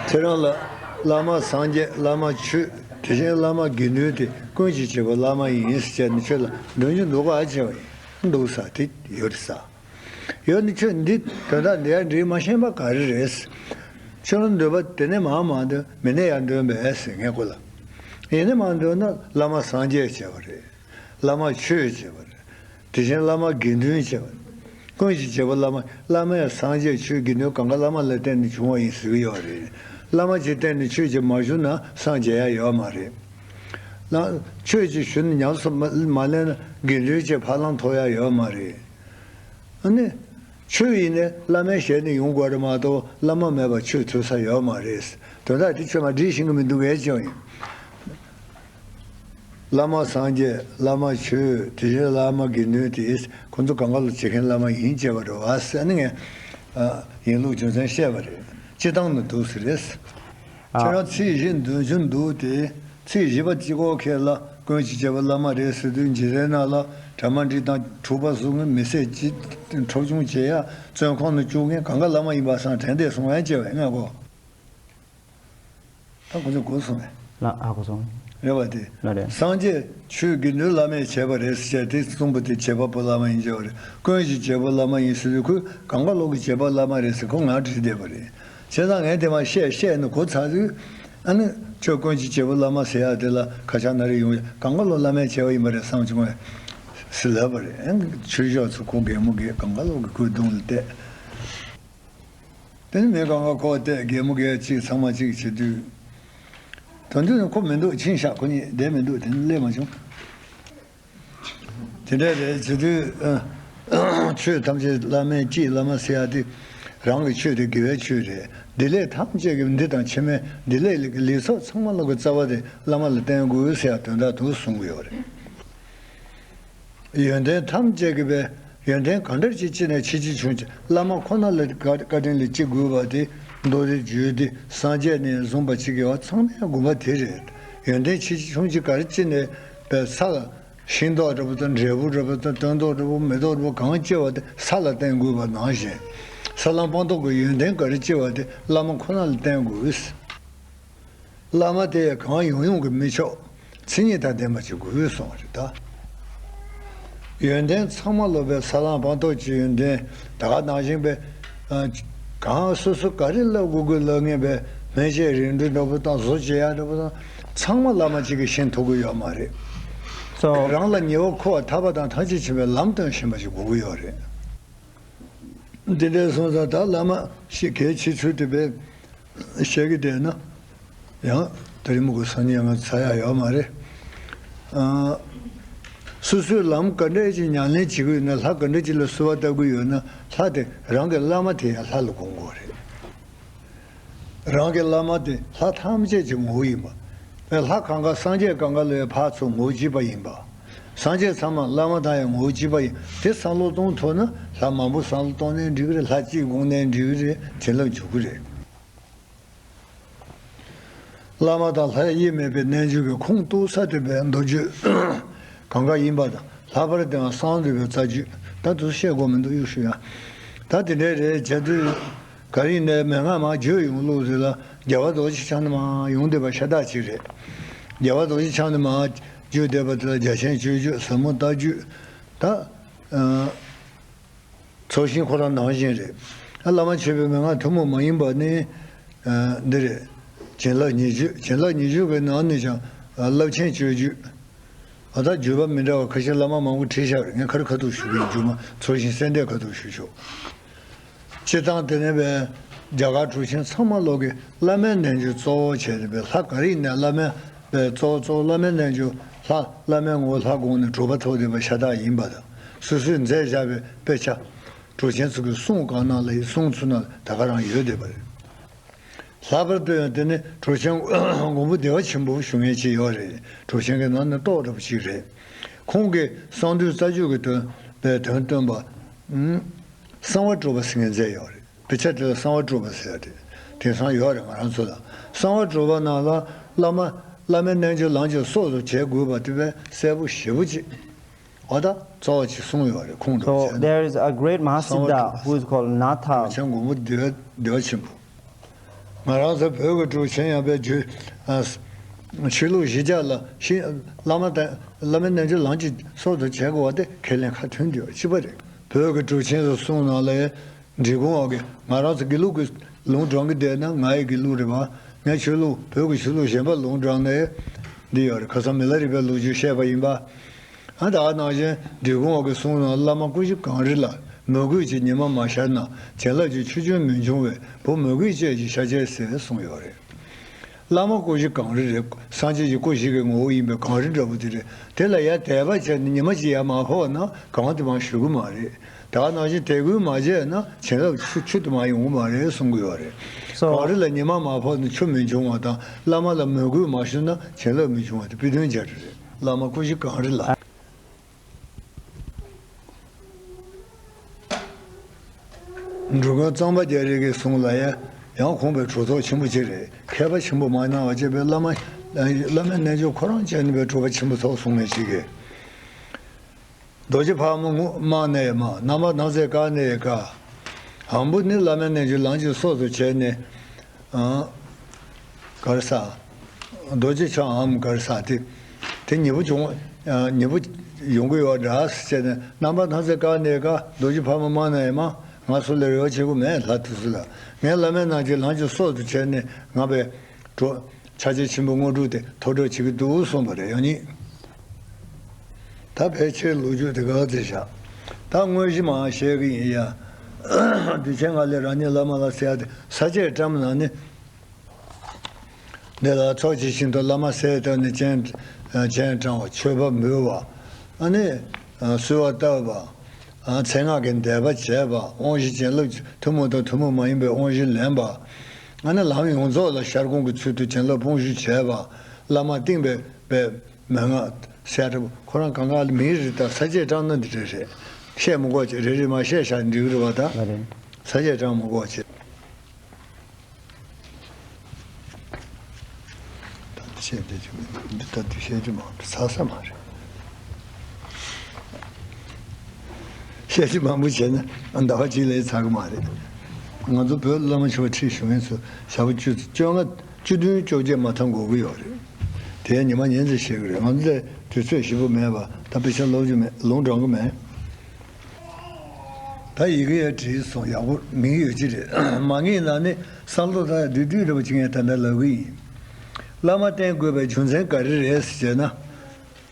ཁྱེད་རང་ལ་བླ་མ་སངས་རྒྱས། བླ་མ་ཆོས། དེ་བཞིན་བླ་མ་དགེ་འདུན་དེ་ཀུན་གྱི་བྱེད་པོ་བླ་མ་ཡིན་ཟེར་ནས་ཁྱོད་ལ་འདོན་རྒྱུ་འདུག་ག་ཅེས་པ་ཡིན། འདུག་ས་དེ་ཡོད་རེད་ས། ཡོད་ནི་ཁྱོད་འདི་དོན་དག་འདི་ཡང་འདྲིས་མ་ཤེས་པ་ག་རེ་རེད། ཁྱོད་རང་འདོད་པ་དེ་ནས་མར་མ་འདོན། མི་ནས་ཡང་འདོན་པས་ཟེར་ངས་ཁོ་ལ། ཡིན་ནས་མར་འདོན་ན་བླ་མ་སངས་རྒྱས་བྱས་པ་རེད། བླ་མ་ཆོས་བྱས་པ་རེད། དེ་བཞིན་བླ་མ་དགེ་འདུན་བྱས་པ་རེད། ཀུན་གྱི་བྱེད་པོ་བླ་མ། བླ་མ་ཡང་སངས་རྒྱས་ཆོས་དགེ་འདུན་གང་ག་བླ་མ་ལ་བརྟེན་ནས་བྱུང་བ་ཡིན་ཟེར་གྱི་ཡོད་རེད། བླ་མ་གཅིག་བརྟེན་ནས་ཆོས་ཀྱི་མ་བྱུང་ན་སངས་རྒྱས་ཡ་ཡོད་མ་རེད། བླ་ཆོས་ཀྱི་ཞུ་ན་ཉམས་སུ་མ་མ་ལེན་ན་དགེ་འདུན་གྱི་ཕ་ལམ་ཐོབ་ཡ་ཡོད་མ་རེད། ཨ་ནི། ཆོས་ཡིན་ནའི་བླ་མའི་ཞལ་ནས་ཡོང་དགོས་རེད་མ་གཏོགས། བླ་མ་མེད་པར་ཆོས་ཐོས་ས་ཡོད་མ་རེད། དོན་དག་དེ་ཁྱོད་མ་འགྲིག་ཤེས་ཀྱི་མི་འདུག་གས་ཀྱང་ཡིན། བླ་མ་སངས་རྒྱས། བླ་མ་ཆོས། དེ་བཞིན་བླ་མ་དགེ་འདུན་དེ་ཁོ་ཚོ་གང་ག་ལ་བྱེད་མཁན་བླ་མ་ཡིན་བྱས་པ་རེད་བ་ཟེར་ནས་ངས་ཡིན་ལུགས་རྒྱུ་མཚན་བཤད་པ་རེད། སྤྱི་བཏང་ནི་འདུག་ཟེར་རེད། ཁྱེད་རང་ཚིག་བཞི་འདོན་རྒྱུ་འདུག་སྟེ། ཚིག་བཞི་པ་གཅིག་པོ་ཁྱེད་ལ་ཀུན་གྱི་བྱེད་པོ་བླ་མ་རེད་ཟེར་དུས། འཇིག་རྟེན་ནང་ལ་གྲ་མ་འགྲིག་དང་འཁྲུག་པ་བཟོ་མཁན་མི་སེར་གྱིས་འཕྲོག་བཅོམ་བྱེད་ཡ། བཙོན་ཁང་ནང་བཅུག་མཁན་གང་ག་བླ་མ་ཡིན་པ་སང་དྲན་བསྡད་སོང་ཡང་བྱས་པའི་ངས་གོ། ད་ཁོ་ཚོ་གོ་སོང་ངས། ལ་ཨ་གོ་སོང་། རེད་བ་དེ། ལ་རེད། སངས་རྒྱས་ཆོས་དགེ་འདུན་བླ་མས་བྱས་པ་རེད་ཟེར་དེ་གསུངས་པ་དེ་བྱེད་པ་པོ་བླ་མ་ཡིན་བྱས་པ་རེད། ཀུན་གྱི་བྱེད་པོ་བླ་མ་ཡིན་ཟེར་དུས་ཁོས་གང་ག་ལོག་གི་བྱེད་པ་བླ་མ་རེད་ཟེར་ཁོ་ང་བྲིས་བསྡད་པ་རེད། བྱས་ཙང་ངས་དེ་མ་བཤད་བཤད་ནས་གོ་ཚར་དུས། ཨ་ནི་ཁྱོད་ཀུན་གྱི་བྱེད་པོ་བླ་མ་ཟེར་ཡག་དེ་ལ་ཁ་ཆག་སྣ་རེ་ཡོང་ཡ། གང་ག་ལོག་བླ་མས་བྱས་པ་ཡིན་པ་རེད་བསམ་བྱུང་བས་ཟེར་ལབ་པ་རེད། ཨ་ནི་ཆོས་ཞོགས་ཚོ་ཁོ་གད་མོ་གད། གང་ག་ལོག་གི་ཁོའི་གདོང་ལ་བལྟས། དེ་ནི་མི་གང་ག་ཁོ་བལྟས། གད་མོ་གད། གཅིག་ཚང་མ་གཅིག་བྱེད་དུས། དོན་དུ་ནི་ཁོ་མི་འདུག་ཕྱིན་ཤག་ཁོ་གཉིས་བསྡད་མི་འདུག་དེ་ནི་སླེབས་མ་བྱུང་། དེ་འདྲ་རེད་བྱེད་དུས། ཨ། ཆོས་ཐམས་ཅད་བླ་མའི་སྐྱེས་བླ་མ་ཟེར་ཡ་དེ། རང་གི་ཆོས་དེ་དགེ་བའི་ཆོས་རེད། བདེ་ལེགས་ཐམས་ཅད་ཀྱི་འདི་དང་ཕྱི་མའི་བདེ་ལེགས་ཀྱི་ལེགས་ཚོགས་ཚང་མ་ལོག་གི་རྩ་བ་དེ་བླ་མ་ལ་བརྟེན་དགོས་ཟེར་ཡ་དོན་དག་དེ་གསུང་གི་ཡོད་རེད། ཡོན་ཏན་ཐམས་ཅད་ཀྱི་པའི་ཡོན་ཏན་ག་འདྲ་ཅིག་སྐྱེས་ནས་ཆེ་ཆེ་ཆུང་ཆུང་བླ་མ་ཁོ་ན་ལ་བཀའ་བཀའ་དྲིན་ལ་སྐྱེ་དགོས་པ་དེ། མདོ་སྡེ་རྒྱུད་སྡེ་སངས་རྒྱས་ནས་བཟུང་བ་ཅིག་གི་བ་ཚང་མའི་དགོངས་པ་དེ་རེད། ཡོན་ཏན་ཆེ་ཆེ་ཆུང་ཆུང་ག་རེ་སྐྱེས་ནས་པའི་ས་ལ་ཤིང་ཏོག་འདྲ་པོ་དང་འབྲས་བུ་འདྲ་པོ་དང་སྟོན་ཐོག་འདྲ་པོ་མེ་ཏོག་འདྲ་པོ་གང་སྐྱེ་བ་དེ་ས་ལ་བརྟེན་དགོས་པ་ནང་བཞིན། ས་བླང་སྤངས་རྟོགས་ཀྱི་ཡོན་ཏན་ག་རེ་སྐྱེ་བ་དེ་བླ་མ་ཁོ་ན་ལ་བརྟེན་དགོས། བླ་མ་དེ་གང་ཡོང་ཡོང་གི་མི་ཆོག་མཚན་ཉིད་དང་ལྡན་པ་ཅིག་དགོས་གསུངས་པ་རེད་ད། ཡོན་ཏན་ཚང་མ་ལོག་པའི་ས་བླང་སྤངས་རྟོགས་ཀྱི་ཡོན་ཏན། ད་ག་ནང་བཞིན་པའི། ཨ། གང་སོ་སོ་ག་རེ་བསླབ་དགོས་དགོས་བསླབ་ངེས་པའི་སྨན་དཔྱད་རིམ་གྲོ་འདྲ་པོ་དང་བཟོ་བྱེད་ཡ་འདྲ་པོ་དང་ཚང་མ་བླ་མ་གཅིག་གིས་ཤེས་ཐུབ་ཀྱི་ཡོད་མ་རེད། So རང་ལ་ཉེ་བར་མཁོ་བ་ཐར་པ་དང་ཐམས་ཅད་མཁྱེན་པའི་ལམ་སྟོན་ཤེས་པ་ཞིག་དགོས་ཀྱི་ཡོད་རེད། འདི་འདྲའི་སོང་ཙང་ད་བླ་མ་ཞིག་གལ་ཆེ་ཚུལ་དེ་བས་བཤད་ཀྱི་བསྡད་ན། ཡང་དེ་རིང་མི་དགོས་སང་ཉིན་ང་ཚ་ཡག་ཡོད་མ་རེད། ཨ། སོ་སོའི་ལམ་ག་འདྲ་ཅིག་ཉམས་ལེན་བྱེད་ཀྱི་ཡོད་ན། ལྷ་ག་འདྲ་ཅིག་ལ་གསོལ་བ་བཏབ་ཀྱི་ཡོད་ན། ལྷ་དེ་རང་གི་བླ་མ་དེ་ཡང་ལྷ་ལ་དགོངས་དགོས་རེད། རང་གི་བླ་མ་དེ་ལྷ་ཐམས་ཅད་ཀྱི་ངོ་བོ་ཡིན་པ། ལྷ་གང་ག་སངས་རྒྱས་གང་ག་ལ་ཡང་ཕར་ཚུར་ངོ་བོ་གཅིག་པ་ཡིན་པ། སངས་རྒྱས་ཚང་མ་བླ་མ་དང་ཡང་ངོ་བོ་གཅིག་པ་ཡིན། དེ་བསམ་བློ་གཏོང་ཐུབ་ན་ལྷ་མང་པོ་བསམ་བློ་གཏོང་ནའི་འགྲིག་གི་རེད། ལྷ་གཅིག་དགོངས་ནའི་འགྲིག་གི་རེད། བྱིན་རླབས་འཇུག་གི་རེད། བླ་མ་དང་ལྷ་དབྱེར་མེད་པའི་རྣལ་འབྱོར་གྱི་ཁུངས་གཏུགས་ས་དེ་བས་མདོ་རྒྱུད་གང་ག་ཡིན་པ་དང་། ལྷག་པར་དུ་ཡང་གསང་འདུས་པའི་རྩ་རྒྱུད། ད་དུ་བཤད་དགོས་མི་འདུག་ཡོད་ཞུ་ཡ། ད་དེ་འདྲའི་རེད་བྱ་དུས། ག་རེ་ཡིན་ནའི་མན་ངག་མར་བརྗོད་ཡོང་ལུགས་དེ་ལ་རྒྱལ་བ་རྡོ་རྗེ་འཆང་ནས་མར་ཡོང་བསྡད་པ་ཤ་སྟག་ཅིག་རེད། རྒྱལ་བ་རྡོ་རྗེ་འཆང་ནས་མར་བརྗོད་བསྡད་པ་དེ་ལ་རྒྱ་ཆེན་སྤྱོད་རྒྱུད། ཟབ་མོ་ལྟ་རྒྱུད། ད། ཨ། ཚོགས་ཞིང་ཁོ་རང་ནང་བཞིན་རེད། ཨ། བླ་མ་མཆོད་པའི་མན་ངག་ཐུན་མོང་མ་ཡིན་པ་ནི། ཨ། འདི་རེད། བྱིན་རླབས་ཉེར་སྤྱོད། བྱིན་རླབས་ཉེར་སྤྱོད་ཀྱི་ནང་ནས་ཀྱང་། ཨ། རླབས་ཆེན་སྤྱོད་རྒྱུད། ཨ། ད་བརྗོད་པ་མི་འདྲ་བ་ཁ་ཤས་བླ་མ་མང་པོ་བྲིས་བཞག་རེད། ངས་ག་རེ་ཁ་ཐུག་ཞུ་གི་ཡིན། རྒྱུ་མ་ཚོགས་ཞིང་གསལ་འདེབས་ཁ་ཐུག་ཞུ་ཆོག་སྤྱིར་བཏང་དེ་ནས་པའི་རྒྱ་གར་གྲུབ་ཆེན་ཚང་མ་ལོག་གི་བླ་མའི་རྣལ་འབྱོར་གཙོ་བོ་བྱས་ཏེ་པའི་ལྷ་ག་རེ་ཡིན་ནའི་བླ་མའི་པའི་གཙོ་བོ་གཙོ་བོ་བླ་མའི་རྣལ་འབྱོར། ལྷ་བླ་མའི་ངོ་བོ་ལྷ་དགོངས་ནས་གྲུབ་པ་ཐོབ་བསྡད་པ་ཤ་སྟག་ཡིན་པ་དང་། སོ་སོས་མཛད་བཞག་པའི་དཔེ་ཆ། གྲུབ་ཆེན་ཚོ་གི་གསུང་སྒང་ནང་ལ་ཡི་གསུང་ཚུལ་ནང་ད་ག་རང་ཡོད་བསྡད་པ་རེད། ལྷག་པར་དུ་ཡང་དེ་ནི་གྲུབ་ཆེན་མགོན་པོ་བདེ་བ་ཆེན་པོ་ཞུ་མཁན་ཅིག་ཡོད་རེད། གྲུབ་ཆེན་གྱི་ནང་ནས་ཏོག་འདྲ་པོ་ཅིག་རེད། ཁོང་གིས་གསང་འདུས་རྩ་རྒྱུད་ཀྱི་དོན་པའི་དོན་སྟོན་པ། ཨུམ། གསང་བ་སྤྲུལ་པ་ཟེར་མཁན་མཛད་ཡོད་རེད། དཔེ་ཆ་དེ་ལ་གསང་བ་སྤྲུལ་པ་ཟེར་ཡ་དེ་དེང་སང་ཡོད་རེད། ང་རང་ཚོ་ལ་གསང་བ་སྤྲུལ་པ་ནང་ལ་བླ་མ་བླ་མའི་རྣལ་འབྱོར་ལམ་གྱི་སྲོག་ཏུ་བྱེད་དགོས་པ་དེ་བས་གསལ་པོ་ཞེ་པོ་ཅིག་འོ་ད་གཙོ་བོ་ཅིག་གསུངས་ཡོད་རེད། ཁོང་གྲུབ་ཆེན། So there is a great Master གསང་བ་སྤྲུལ་པ། Who is called Nath Thakur། གྲུབ་ཆེན་མགོན་པོ་བདེ་བ་བདེ་བ་ཆེན་པོ། ང་རང་ཚོ་བོད་ཀྱི་གྲུབ་ཆེན་ཡང་པའི་རྒྱུད། ཨ། ཆོས་ལུགས་གཞི་རྒྱ་ལ་ཤི་བླ་མ་དང་བླ་མའི་རྣལ་འབྱོར་ལམ་གྱི་སྲོག་ཏུ་བྱེད་དགོས་པ་དེ་ཁས་ལེན་ཁ་མཐུན་དེ་གཅིག་པ་རེད། བོད་ཀྱི་གྲུབ་ཆེན་ཚོ་གསུང་ནང་ལ་འབྲི་གུང་འོག་གི། ང་རང་ཚོ་དགེ་ལུགས་ཀྱི་ལུང་དྲངས་ཀྱི་བསྡད་ན་ང་ཡི་དགེ་ལུགས་རེད་པ། ངས་ཆོས་ལུགས་བོད་ཀྱི་ཆོས་ལུགས་གཞན་པ་ལུང་དྲངས་ནས་འདི་ཡོད་རེད། ཁ་སང་མི་ལ་རས་པའི་ལོ་རྒྱུས་བཤད་པ་ཡིན་པ། ཨ། ད་ག་ནང་བཞིན་འབྲི་གུང་འོག་གི་གསུང་ནང་བླ་མ་སྐུ་ཞབས་གངས་རི་ལ་མོས་གུས་ཀྱི་ཉི་མ་མ་ཤར་ན། བྱིན་རླབས་ཀྱི་ཆུ་རྒྱུན་མི་འབྱུང་བས། བུ་མོས་གུས་བཅས་ཀྱི་ཤ་ཆད་ཟེར་གསུངས་ཡོད་རེད། བླ་མ་སྐུ་བཞི་གངས་རི་རེད། སངས་རྒྱས་ཀྱི་སྐུ་བཞི་གི་ངོ་བོ་ཡིན་པའི་གངས་རི་འདྲ་པོ་དེ་རེད། དེ་ལ་ཡར་དད་པ་བྱས་ནས་ཉི་མ་གཅིག་ཡར་མ་ཕོག་ན་གང་དུ་མ་ཞུ་གི་མ་རེད། ད་ག་ནང་བཞིན་དད་གུས་མ་བྱས་ན་བྱིན་རླབས་ཆུ་ཆུ་དུ་མ་ཡོང་གི་མ་རེད་གསུང་གི་ཡོད་རེད། སོ། གངས་རི་ལ་ཉི་མ་མ་ཕོག་ན་ཆུ་མི་འབྱུང་བ་དང་བླ་མ་ལ་མོས་གུས་མ་ཞུ་ན་བྱིན་རླབས་མི་འབྱུང་བ་དེ་དཔེ་དོན་འཆར་རེད། བླ་མ་སྐུ་བཞི་གངས་རི་ལ། འབྲུག་མགོན་གཙང་པ་རྒྱ་རས་ཀྱི་གསུང་ལ་ཡ་ཡང་ཁོང་པའི་གྲུབ་ཐོབ་ཆེན་པོ་ཅིག་རེད། མཁས་པ་ཆེན་པོ་མ་གནང་བ་བྱས་པའི་བླ་མ། བླ་མའི་རྣལ་འབྱོར་ཁོ་རང་བྱས་ནས་པའི་གྲུབ་པ་ཆེན་པོ་ཐོབ་སོང་མཁན་ཞིག་གིས། རྡོ་རྗེ་ཕག་མོ་དམག་ནས་མ། རྣམ་པར་སྣང་མཛད་བཀའ་ནས་བཀའ། འམ་བུ་ནི་བླ་མའི་རྣལ་འབྱོར་ལམ་གྱི་སྲོག་ཏུ་བྱས་ནས། གར་ས། རྡོ་རྗེ་ཆང་འམ་གར་ས་དེ། དེ་ཉེ་པོ་བྱུང་། ཉེ་པོ་ཡོང་གི་ཡོད་འདྲ་ཟེར་ནས་རྣམ་པར་སྣང་མཛད་བཀའ་ནས་བཀའ། རྡོ་རྗེ་ཕག་མོ་དམག་ནས་མ། ང་སུ་ལ་རེ་བ་བྱེད་དགོས་མེད་ལྷ་དེ་ཚོ་ལ། ངས་བླ་མའི་རྣལ་འབྱོར་ལམ་གྱི་སྲོག་ཏུ་བྱས་ནས་ང་བས། འགྲོ། ཕྱག་རྒྱ་ཆེན་པོའི་དངོས་གྲུབ་དེ་ཐོབ་གྲབས་བྱེད་ཀྱི་འདུག་གསུངས་པ་རེད་ཡང་སྙིང་། ད་ཕལ་ཆེར་ལོ་རྒྱུས་དེ་ག་ཚོད་བཞག་ད་དངོས་གཞི་མ་བཤད་ཀྱི་ཡིན་ཡ། དུས་ཆེན་ང་ལས་རང་ཉིད་བླ་མ་ལ་ཟེར་ཡ་དེ་ས་བཅད་བཀྲམ་ནང་ནས། འདི་ལ་ཚོགས་ཀྱི་ཤིན་ཏུ་བླ་མ་ཟེར་བཏང་ནས་སྤྱན་སྤྱན་དྲང་བ་མཆོད་པ་འབུལ་བ། ཨ་ནི། གསོལ་བ་བཏབ་པ། མཚན་སྔགས་ཀྱི་བཟླས་པ་བྱས་པ། དབང་བཞི་བྱིན་རླབས་ཐུན་མོང་དང་ཐུན་མོང་མ་ཡིན་པའི་དབང་བཞི་ལེན་པ། ཨ་ནི་ལམ་ཡོངས་རྫོགས་ལ་ཤར་སྒོམ་གྱི་ཚུལ་དུ་བྱིན་རླབས་སྤོང་ཞུ་བྱས་པ། བླ་མ་བསྟེན་པའི་པའི་མན་ངག་གསལ་བསྒྲགས་ཁོ་རང་གང་ག་ལ་མིའི་རིགས་དང་ས་བཅད་བཀྲམ་ན་འདི་འདྲ་རེད། བཤད་མི་དགོས་ཀྱི་རེ་རེ་མ་བཤད་བཞག་འགྲིག་གི་རེད་བ་ད། ལ་རེད། ས་བཅད་བཀྲམ་མི་དགོས་ཀྱི། ད་འདི་བཤད་འདི་བྱུང་འདི་ད་འདི་བཤད་རྒྱུ་མང་པོ་ཚར་ས་མ་རེད། བཤད་རྒྱུ་མང་པོ་བྱས་ན་ཟླ་བ་གཅིག་ལས་ཚར་གི་མ་རེད། ང་ཚོ་བོད་བླ་མ་མཆོག་ཁྲིད་བཞུགས་མཁན་ཚོ་ཞག་པོ་བཅུ་བཅོ་ལྔ་བཅུ་བདུན་བཅོ་བརྒྱད་མ་ཐང་འགོར་གི་ཡོད་རེད། དེ་ཉི་མ་ཉིན་ཙམ་བཤད་གི་རེད། ང་ཚོ་ལ་དུས་ཚོད་ཞེ་པོ་མེད་པ་ད་དཔེ་ཆ་ཀློག་རྒྱུ་མེད། ལུང་དྲང་གི་མེད། ད་ཡི་གེ་ཡང་བྲིས་སོང་ཡག་པོ་མིང་ཡོད་ཀྱི་རེད། མ་ངེས་ན་ནི་བསམ་བློ་ད་བསྡུས་བསྡུས་འདྲ་པོ་ཅིག་ངས་ད་ལྟ་ལབ་གི་ཡིན། བླ་མ་བསྟེན་དགོས་པའི་རྒྱུ་མཚན་ག་རེ་རེད་ཟེར་ན།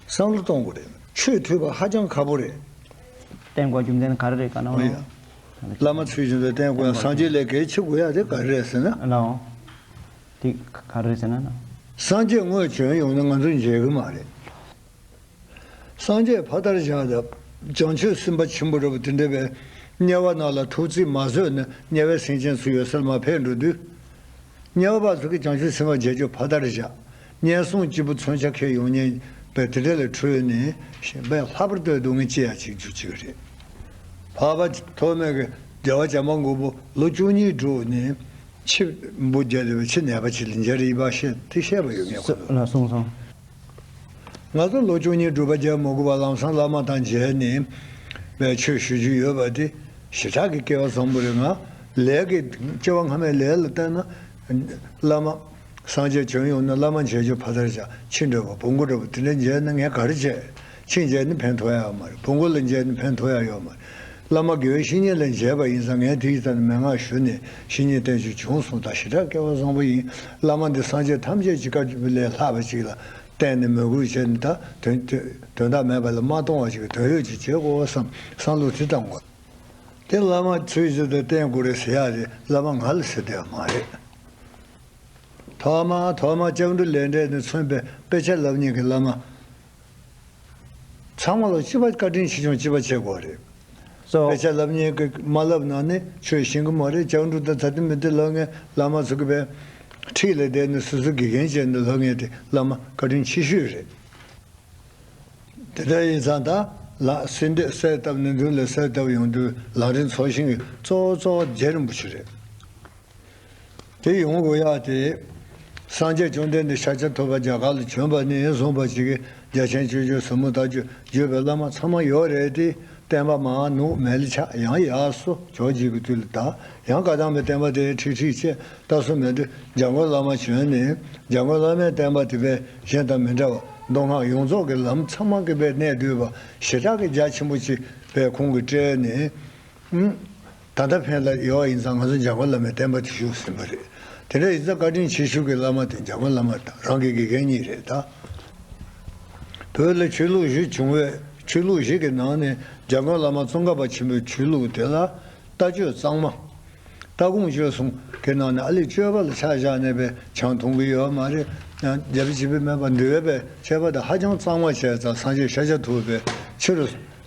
བསམ་བློ་གཏོང་དགོས་རེད། ཆོས་ཐོས་པ་ཧ་ཅང་ཁག་པོ་རེད། བསྟེན་དགོས་རྒྱུ་མཚན་ག་རེ་རེད་ག་ན། ཨོ་ཡ། བླ་མ་ཚུལ་བཞིན་དུ་བསྟེན་དགོས་ན་སངས་རྒྱས་ལས་གལ་ཆེ་དགོས་ཡ་དེ་ག་རེ་རེད་ཟེར་ན། ལའོ། དེ་ག་རེ་རེད་ཟེར་ན། སངས་རྒྱས་དངོས་བྱོན་ཡོང་ན་ང་ཚོ་མཇལ་གི་མ་རེད། སངས་རྒྱས་ཕ་དར་བཞག་དང་བྱང་ཆུབ་སེམས་དཔའ་ཆེན་པོ་འདྲ་པོ་དེ་འདྲ་བའི་དམྱལ་བ་ནང་ལ་ཐུག་རྩིས་མ་བཟོས་ནས་དམྱལ་བའི་སེམས་ཅན་ཚོ་ཡོད་སར་མ་ཕེབས་འགྲོ་དུས། དམྱལ་བ་ཚོ་གིས་བྱང་ཆུབ་སེམས་དཔའ་མཇལ་རྒྱུ་ཕ་དར་བཞག་དམྱལ་སྲུང་སྐྱེས་བུ་མཚོན་ཆ་ཁྱེར་ཡོང་ཉེན་པའི་དེ་འདྲ་ལས་འཕྲོས་ནས་ཞེན་པས་ལྷག་པར་དུ་སྡུག་བསྔལ་སྐྱེ་ཡ་ཅིག་འཇུ་ཅིག་རེད། འཕགས་པ་ཐོགས་མེད་ཀྱི་རྒྱལ་བ་བྱམས་པ་མགོན་པོ་ལོ་བཅུ་གཉིས་སྒྲུབ་ནས་ཕྱིར་འབུ་རྒྱལ་ལས་ཕྱིར་ནད་པ་ཅིག་ལ་མཇལ་རེ་ཡིན་པ་བཤད་དེ་བཤད་པ་ཡོད་ངས་ཁོ་ཚོ། ལ་གསུངས་སོང་། ང་ཚོ་ལོ་བཅུ་གཉིས་སྒྲུབ་པ་རྒྱག་མ་དགོས་པ་ལམ་སང་བླ་མ་དང་མཇལ་ནས་པའི་ཆོས་ཞུ་རྒྱུ་ཡོད་པ་དེ་ཞེ་དྲག་གི་སྐལ་བ་བཟང་པོ་རེད། ང་ལས་ཀྱི་སྐྱེ་བ་སྔ་མའི་ལས་ལ་བལྟས་ན་བླ་མ་སངས་རྒྱས་བྱོན་ཡོང་ན་བླ་མ་མཇལ་རྒྱུ་ཕ་དར་བཞག་ཕྱིན་འགྲོ་བ་བོང་གུ་འགྲོ་བ་དེ་འདྲ་མཇལ་ན་ངས་ག་རེ་བྱས། ཕྱིན་མཇལ་ནི་ཕན་ཐོགས་ཡ་ཡོད་མ་རེད། བོང་གུ་ལ་མཇལ་ནི་ཕན་ཐོགས་ཡ་ཡོད་མ་རེད། བླ་མ་དགེ་བའི་བཤེས་གཉེན་ལ་མཇལ་བ་ཡིན་ཙང་ངས་དེ་ཡི་ཐད་ནས་མན་ངག་ཞུ་ནས་བཤེས་གཉེན་བསྟེན་རྒྱུ་བྱུང་སོང་། ད་ཞེ་དྲག་སྐལ་བ་བཟང་པོ་ཡིན། བླ་མ་འདི་སངས་རྒྱས་ཐམས་ཅད་ཀྱི་བཀའ་བརྒྱུད་ལས་ལྷག་པ་ཅིག་ལ་བརྟེན་ནས་མོས་གུས་བྱས་ནས་ད་དོན་དོན་དོན་དག་མེད་པ་ལ་མ་གཏོང་བ་ཞིག་གི་དོན་ཡོད་ཅིག་བྱེད་དགོས་བསམ་བསམ་བློ་དེ་བཏང་དགོས། དེ་བླ་མ་ཚུལ་བཞིན་དུ་བསྟེན་དགོས་རེད་ཟེར་ཡ་རེད། བླ་མ་ང་ལ་ཟེར་བསྡད་ཡ་མ་རེད། ཐོག་མ་ཐོག་མ་སྐྱབས་འགྲོ་ལས་འབྲས་ནས་མཚོན་པའི་དཔེ་ཆ་ལབ་མཁན་གྱི་བླ་མ། ཚང་མ་ལ་སྤྱི་པ་བཀའ་དྲིན་ཆེ་ཆུང་སྤྱི་པ་བྱེད་དགོས་རེད། སོ། དཔེ་ཆ་ལབ་མཁན་གྱིས་མ་ལབ་ན་ནི་ཆོས་ཤེས་ཀྱི་མ་རེད། སྐྱབས་འགྲོ་དང་ད་ལྟ་མི་དེ་ལབ་མཁན་བླ་མ་ཚོ་གི་བས་འཁྲིས་ལ་བསྡད་ནས་སོ་སོ་དགེ་རྒན་བྱས་ནས་ལབ་མཁན་དེ་བླ་མ་བཀའ་དྲིན་ཆེ་ཤོས་རེད། དེ་འདྲ་ཡིན་ཙང་ད་ལ་སེ་འདོད་གསལ་བཏབ་ནས་མདུན་ལ་གསལ་བཏབ་ཡོང་དུས་ལམ་རིམ་ཚོགས་ཞིང་གི་གཙོ་བོ་གཙོ་བོ་རྗེ་རིན་པོ་ཆེ་རེད། དེ་ཡོང་དགོས་ཡག་དེ། སངས་རྒྱས་བཅོམ་ལྡན་འདས་ཤཱཀྱ་ཐུབ་པ་རྒྱ་གར་ལ་བྱོན་པ་ནས་བཟུང་བ་ཅིག་གིས་རྒྱ་ཆེན་སྤྱོད་བརྒྱུད་ཟབ་མོ་ལྟ་སྤྱོད་བརྒྱུད་པའི་བླ་མ་ཚང་མ་ཡོད་རེད་དེ། བསྟན་པ་མར་ནུབ་མལ་ཆགས་ཡང་ཡར་སོ་ཇོ་བོ་རྗེ་གི་དུས་ལ་ད་ཡང་བཀའ་གདམས་པའི་བསྟན་པ་དེ་ཁྲིག་ཁྲིག་བྱས་ལྟ་སོ་མེད་དུས་འཇམ་མགོན་བླ་མ་བྱོན་ནས་འཇམ་མགོན་བླ་མའི་བསྟན་པ་དེ་བས་གཞན་དང་མི་འདྲ་བ་མདོ་སྔགས་ཡོངས་རྫོགས་ཀྱི་ལམ་ཚང་མ་གི་བས་གནད་བསྡུས་པ་ཞེ་དྲག་གི་རྒྱ་ཆེན་པོ་ཅིག་བས་ཁོང་གིས་བཀྲལ་ནས། ད་ལྟ་ཕན་ལ་ཡོད་ཡིན་ཙང་ང་ཚོ་འཇམ་མགོན་བླ་མའི་བསྟན་པ་དེ་ཞུགས་ཟིན་པ་རེད། དེ་འདྲ་ཡིན་ཙང་བཀའ་དྲིན་ཆེ་ཤོས་ཀྱི་བླ་མ་དེ་འཇམ་མགོན་བླ་མ་དང་རང་གི་དགེ་རྒན་གཉིས་རེད་ད། བོད་ལ་ཆོས་ལུགས་བཞི་བྱུང་བས་ཆོས་ལུགས་བཞི་གི་ནང་ནས་འཇམ་མགོན་བླ་མ་ཙོང་ཁ་པ་ཆེན་པོའི་ཆོས་ལུགས་དེ་ལ་ལྟ་སྤྱོད་གཙང་མ། ལྟ་དགོངས་བཅོས་གསུང་གི་ནང་ནས་ཨ་ལས་སྤྱོད་པ་ལ་ཆ་བཞག་ནས་པའི་ཆང་འཐུང་གི་ཡོད་མ་རེད། ཡང་རྒྱལ་པོ་བྱེད་པའི་སྨན་པ་འདུལ་བའི་པའི་ཆད་པ་དང་ཧ་ཅང་གཙང་མ་བྱས་ཙང་སངས་རྒྱས་ཤཱཀྱ་ཐུབ་པའི་ཕྱི་རུ་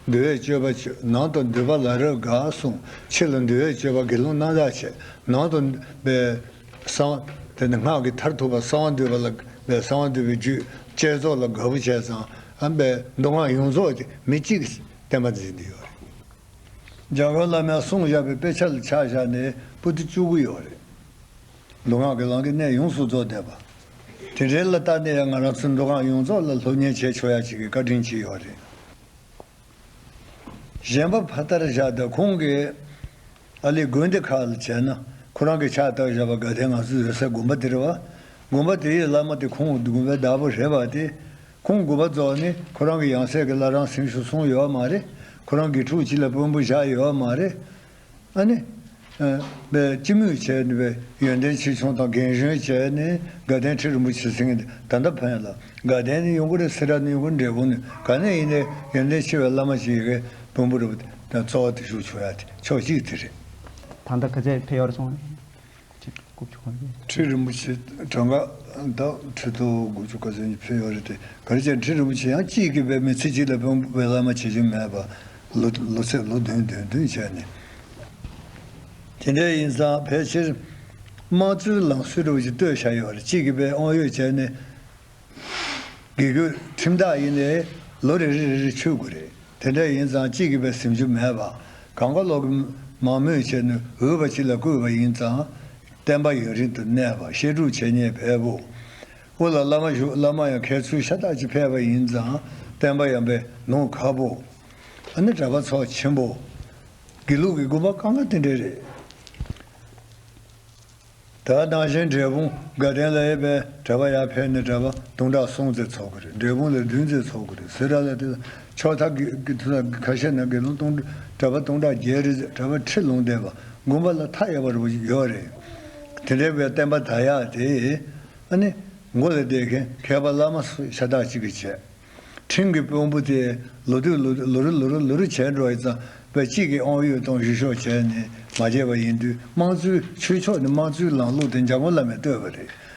འདུལ་བའི་སྤྱོད་པ་བཅོས། ནང་དུ་འདུལ་བ་ལ་རབ་དགའ་གསུངས། ཕྱི་ལ་འདུལ་བའི་སྤྱོད་པ་དགེ་སློང་རྣམ་དག་བྱས། ནང་དུ་པའི་གསང་དེ་ནི་སྔགས་ཀྱི་མཐར་ཐུག་པ་གསང་བ་འདུས་པ་ལ་པའི་གསང་བ་འདུས་པའི་རྒྱུད་བསྐྱེད་རྫོགས་ལ་དགའ་པོ་བྱས་ཙང་ཨ་པའི་མདོ་སྔགས་ཡོངས་རྫོགས་དེ་མི་གཅིག་གིས་བསྟན་པ་འཛིན་གྱི་ཡོད་རེད། འཇམ་མགོན་བླ་མས་གསུངས་བཞག་པའི་དཔེ་ཆ་ལ་ཆ་བཞག་ནས་པོ་ཏི་བཅུ་དགུ་ཡོད་རེད། མདོ་སྔགས་ཀྱི་ལམ་གྱི་གནད་ཡོངས་སུ་རྫོགས་བསྡད་པ། དེ་འདྲའི་ལ་ལྟ་ནས་ཡང་ང་རང་ཚོ་མདོ་སྔགས་ཡོངས་རྫོགས་ལ་སློབ་གཉེར་བྱེད་ཆོག་ཡ་ཅིག་གི་བཀའ་དྲིན་ཆེ་ཡོད་རེད། གཞན་པ་ཕར་ལྟར་བཞག་སྟེ་ཁོང་གིས་ཨ་ལི་དགོན་སྡེ་ཁག་ལ་བྱས་ན་ཁོ་རང་གིས་ཕྱག་བཏབ་བཞག་པ་དགའ་ལྡན་ང་ཚོ་ཡོད་སའི་དགོན་པ་དེ་རེད་བ། དགོན་པ་དེའི་བླ་མ་དེ་ཁོང་དགོན་པའི་བདག་པོ་རེད་བ་དེ། ཁོང་དགོངས་པ་རྫོགས་ནས་ཁོ་རང་གི་ཡང་སྲིད་ཀྱི་བླ་བྲང་ཟིན་ཞུ་སོང་ཡོད་མ་རེད། ཁོ་རང་དགེ་ཕྲུག་གཅིག་ལ་དཔོན་པོ་བཞག་ཡོད་མ་རེད། ཨ་ནི། ཨ། པའི་སྤྱི་མོས་བྱས་ནས་པའི་ཡོན་ཏན་ཆེ་ཆུང་དང་རྒན་གཞོན་བྱས་ནས་དགའ་ལྡན་ཁྲི་རིན་པོ་ཆེ་ཟེར་མཁན་དེ་ད་ལྟ་ཕན་ལ་དགའ་ལྡན་ནས་ཡོང་གི་རེད། སེ་ར་ནས་ཡོང་གི་རེད། འབྲས་སྤུངས་ནས་ག་ནས་ཡིན་ནའི་ཡོན་ཏན་ཆེ་བའི་བླ་མ་ཞིག་གི་དཔོན་པོ་རེད་པ། ད་གཙོ་བོ་དེ་ཞུགས་ཆོག་ཡ་དེ་ཕྱོགས་གཅིག་དེ་རེད། ད་ལྟ་ག་ཚད་ཕེབས་ཡོད་རེད་སོང་། ཁྲི་དགུ་བཅུ་གོ་གཉིས། ཁྲི་རིན་པོ་ཆེ་གྲངས་ཀ་ད་ཁྲི་ཐོག་དགུ་བཅུ་ག་ཚོད་ཕེབས་ཡོད་རེད་དེ། ག་རེ་བྱས་ཁྲི་རིན་པོ་ཆེ་ཡང་གཅིག་གིས་པའི་མི་ཚེ་གཅིག་ལ་དཔོན་པོའི་བླ་མ་བྱེད་རྒྱུ་མེད་པ། ལོ་ལོ་ཚད་ལོ་བདུན་བདུན་བདུན་བྱས་ནས། དེ་འདྲ་ཡིན་ཙང་ཕལ་ཆེར་དམངས་གཙོའི་ལམ་སྲོལ་འདྲ་བོ་ཞིག་བཏོད་བཞག་ཡོད་རེད། གཅིག་གིས་པའི་དབང་ཡོད་བྱས་ནས། དགེ་བསྐོས་ཁྲིམས་བདག་ཡིན་ནའི་ལོ་རེ་རེ་རེ་རེ་ཆོད་དགོས་རེད། དེ་འདྲ་ཡིན་ཙང་གཅིག་གིས་པའི་ཟིན་རྒྱུ་མེད་པ། གང་ག་ལོག་གི་མང་མོས་བྱས་ནས་འོས་པ་གཅིག་ལ་བསྐོས་པ་ཡིན་ཙང་། བསྟན་པ་ཡུན་རིང་དུ་གནས་པ། བཤད་སྒྲུབ་བྱེད་མཁན་འབེལ་པོ། དབུ་ལ་བླ་མ་བཞུགས། བླ་མ་ཡང་མཁས་ཚུལ་ཤ་སྟག་ཅིག་ཕེབས་པ་ཡིན་ཙང་བསྟན་པ་ཡང་པའི་ནོར་ཁག་པོ། ཨ་ནི་གྲྭ་པ་ཚོགས་ཆེན་པོ། དགེ་ལུགས་ཀྱི་དགོན་པ་གང་ག་དེ་འདྲ་རེད། ད་ནང་བཞིན་འབྲས་སྤུངས་དགའ་ལྡན་ལ་ཡོད་པའི་གྲྭ་པ་ཡར་ཕེབས་ནས་གྲྭ་པ་སྟོང་ཕྲག་གསུམ་ཙམ་ཚོགས་ཀྱི་རེད། འབྲས་སྤུངས་ལ་བདུན་ཙམ་ཚོགས་ཀྱི་རེད། སེ་ར་ལ་དེ་ཕྱོགས་མཐའ་གི་གི་ཁ་ཤས་ན་དགེ་སློང་སྟོང་གྲྭ་པ་སྟོང་ཕྲག་བརྒྱད་རེ་ཙམ་གྲྭ་པ་ཁྲི་ལོངས་བསྡད་པ་དགོན་པ་ལ་མཐའ་ཡས་པ་རུ་ཡོད་རེད། དེ་འདྲའི་བའི་བསྟན་པ་དར་ཡག་དེ་ཨ་ནི་མགོ་ལ་བསྡད་མཁན་མཁས་པ་བླ་མ་ཤ་སྟག་གཅིག་གིས་བྱས། ཁྲིམས་ཀྱི་དཔོན་པོ་དེ་ལོ་དུས་ལོ་ལོ་རེ་ལོ་རེ་ལོ་རེ་བྱས་འགྲོ་ཡི་ཙང་བས་གཅིག་གིས་དབང་ཡོད་གཏོང་ཞུ་ཤོག་བྱས་ནས་མ་བྱས་པ་ཡིན་དུས་དམངས་གཙོའི་ཆོས་ཕྱོགས་ནས་དམངས་གཙོའི་ལམ་ལུགས་དེ་འཇམ་མགོན་བླ་མས་བཏོད་པ་རེད།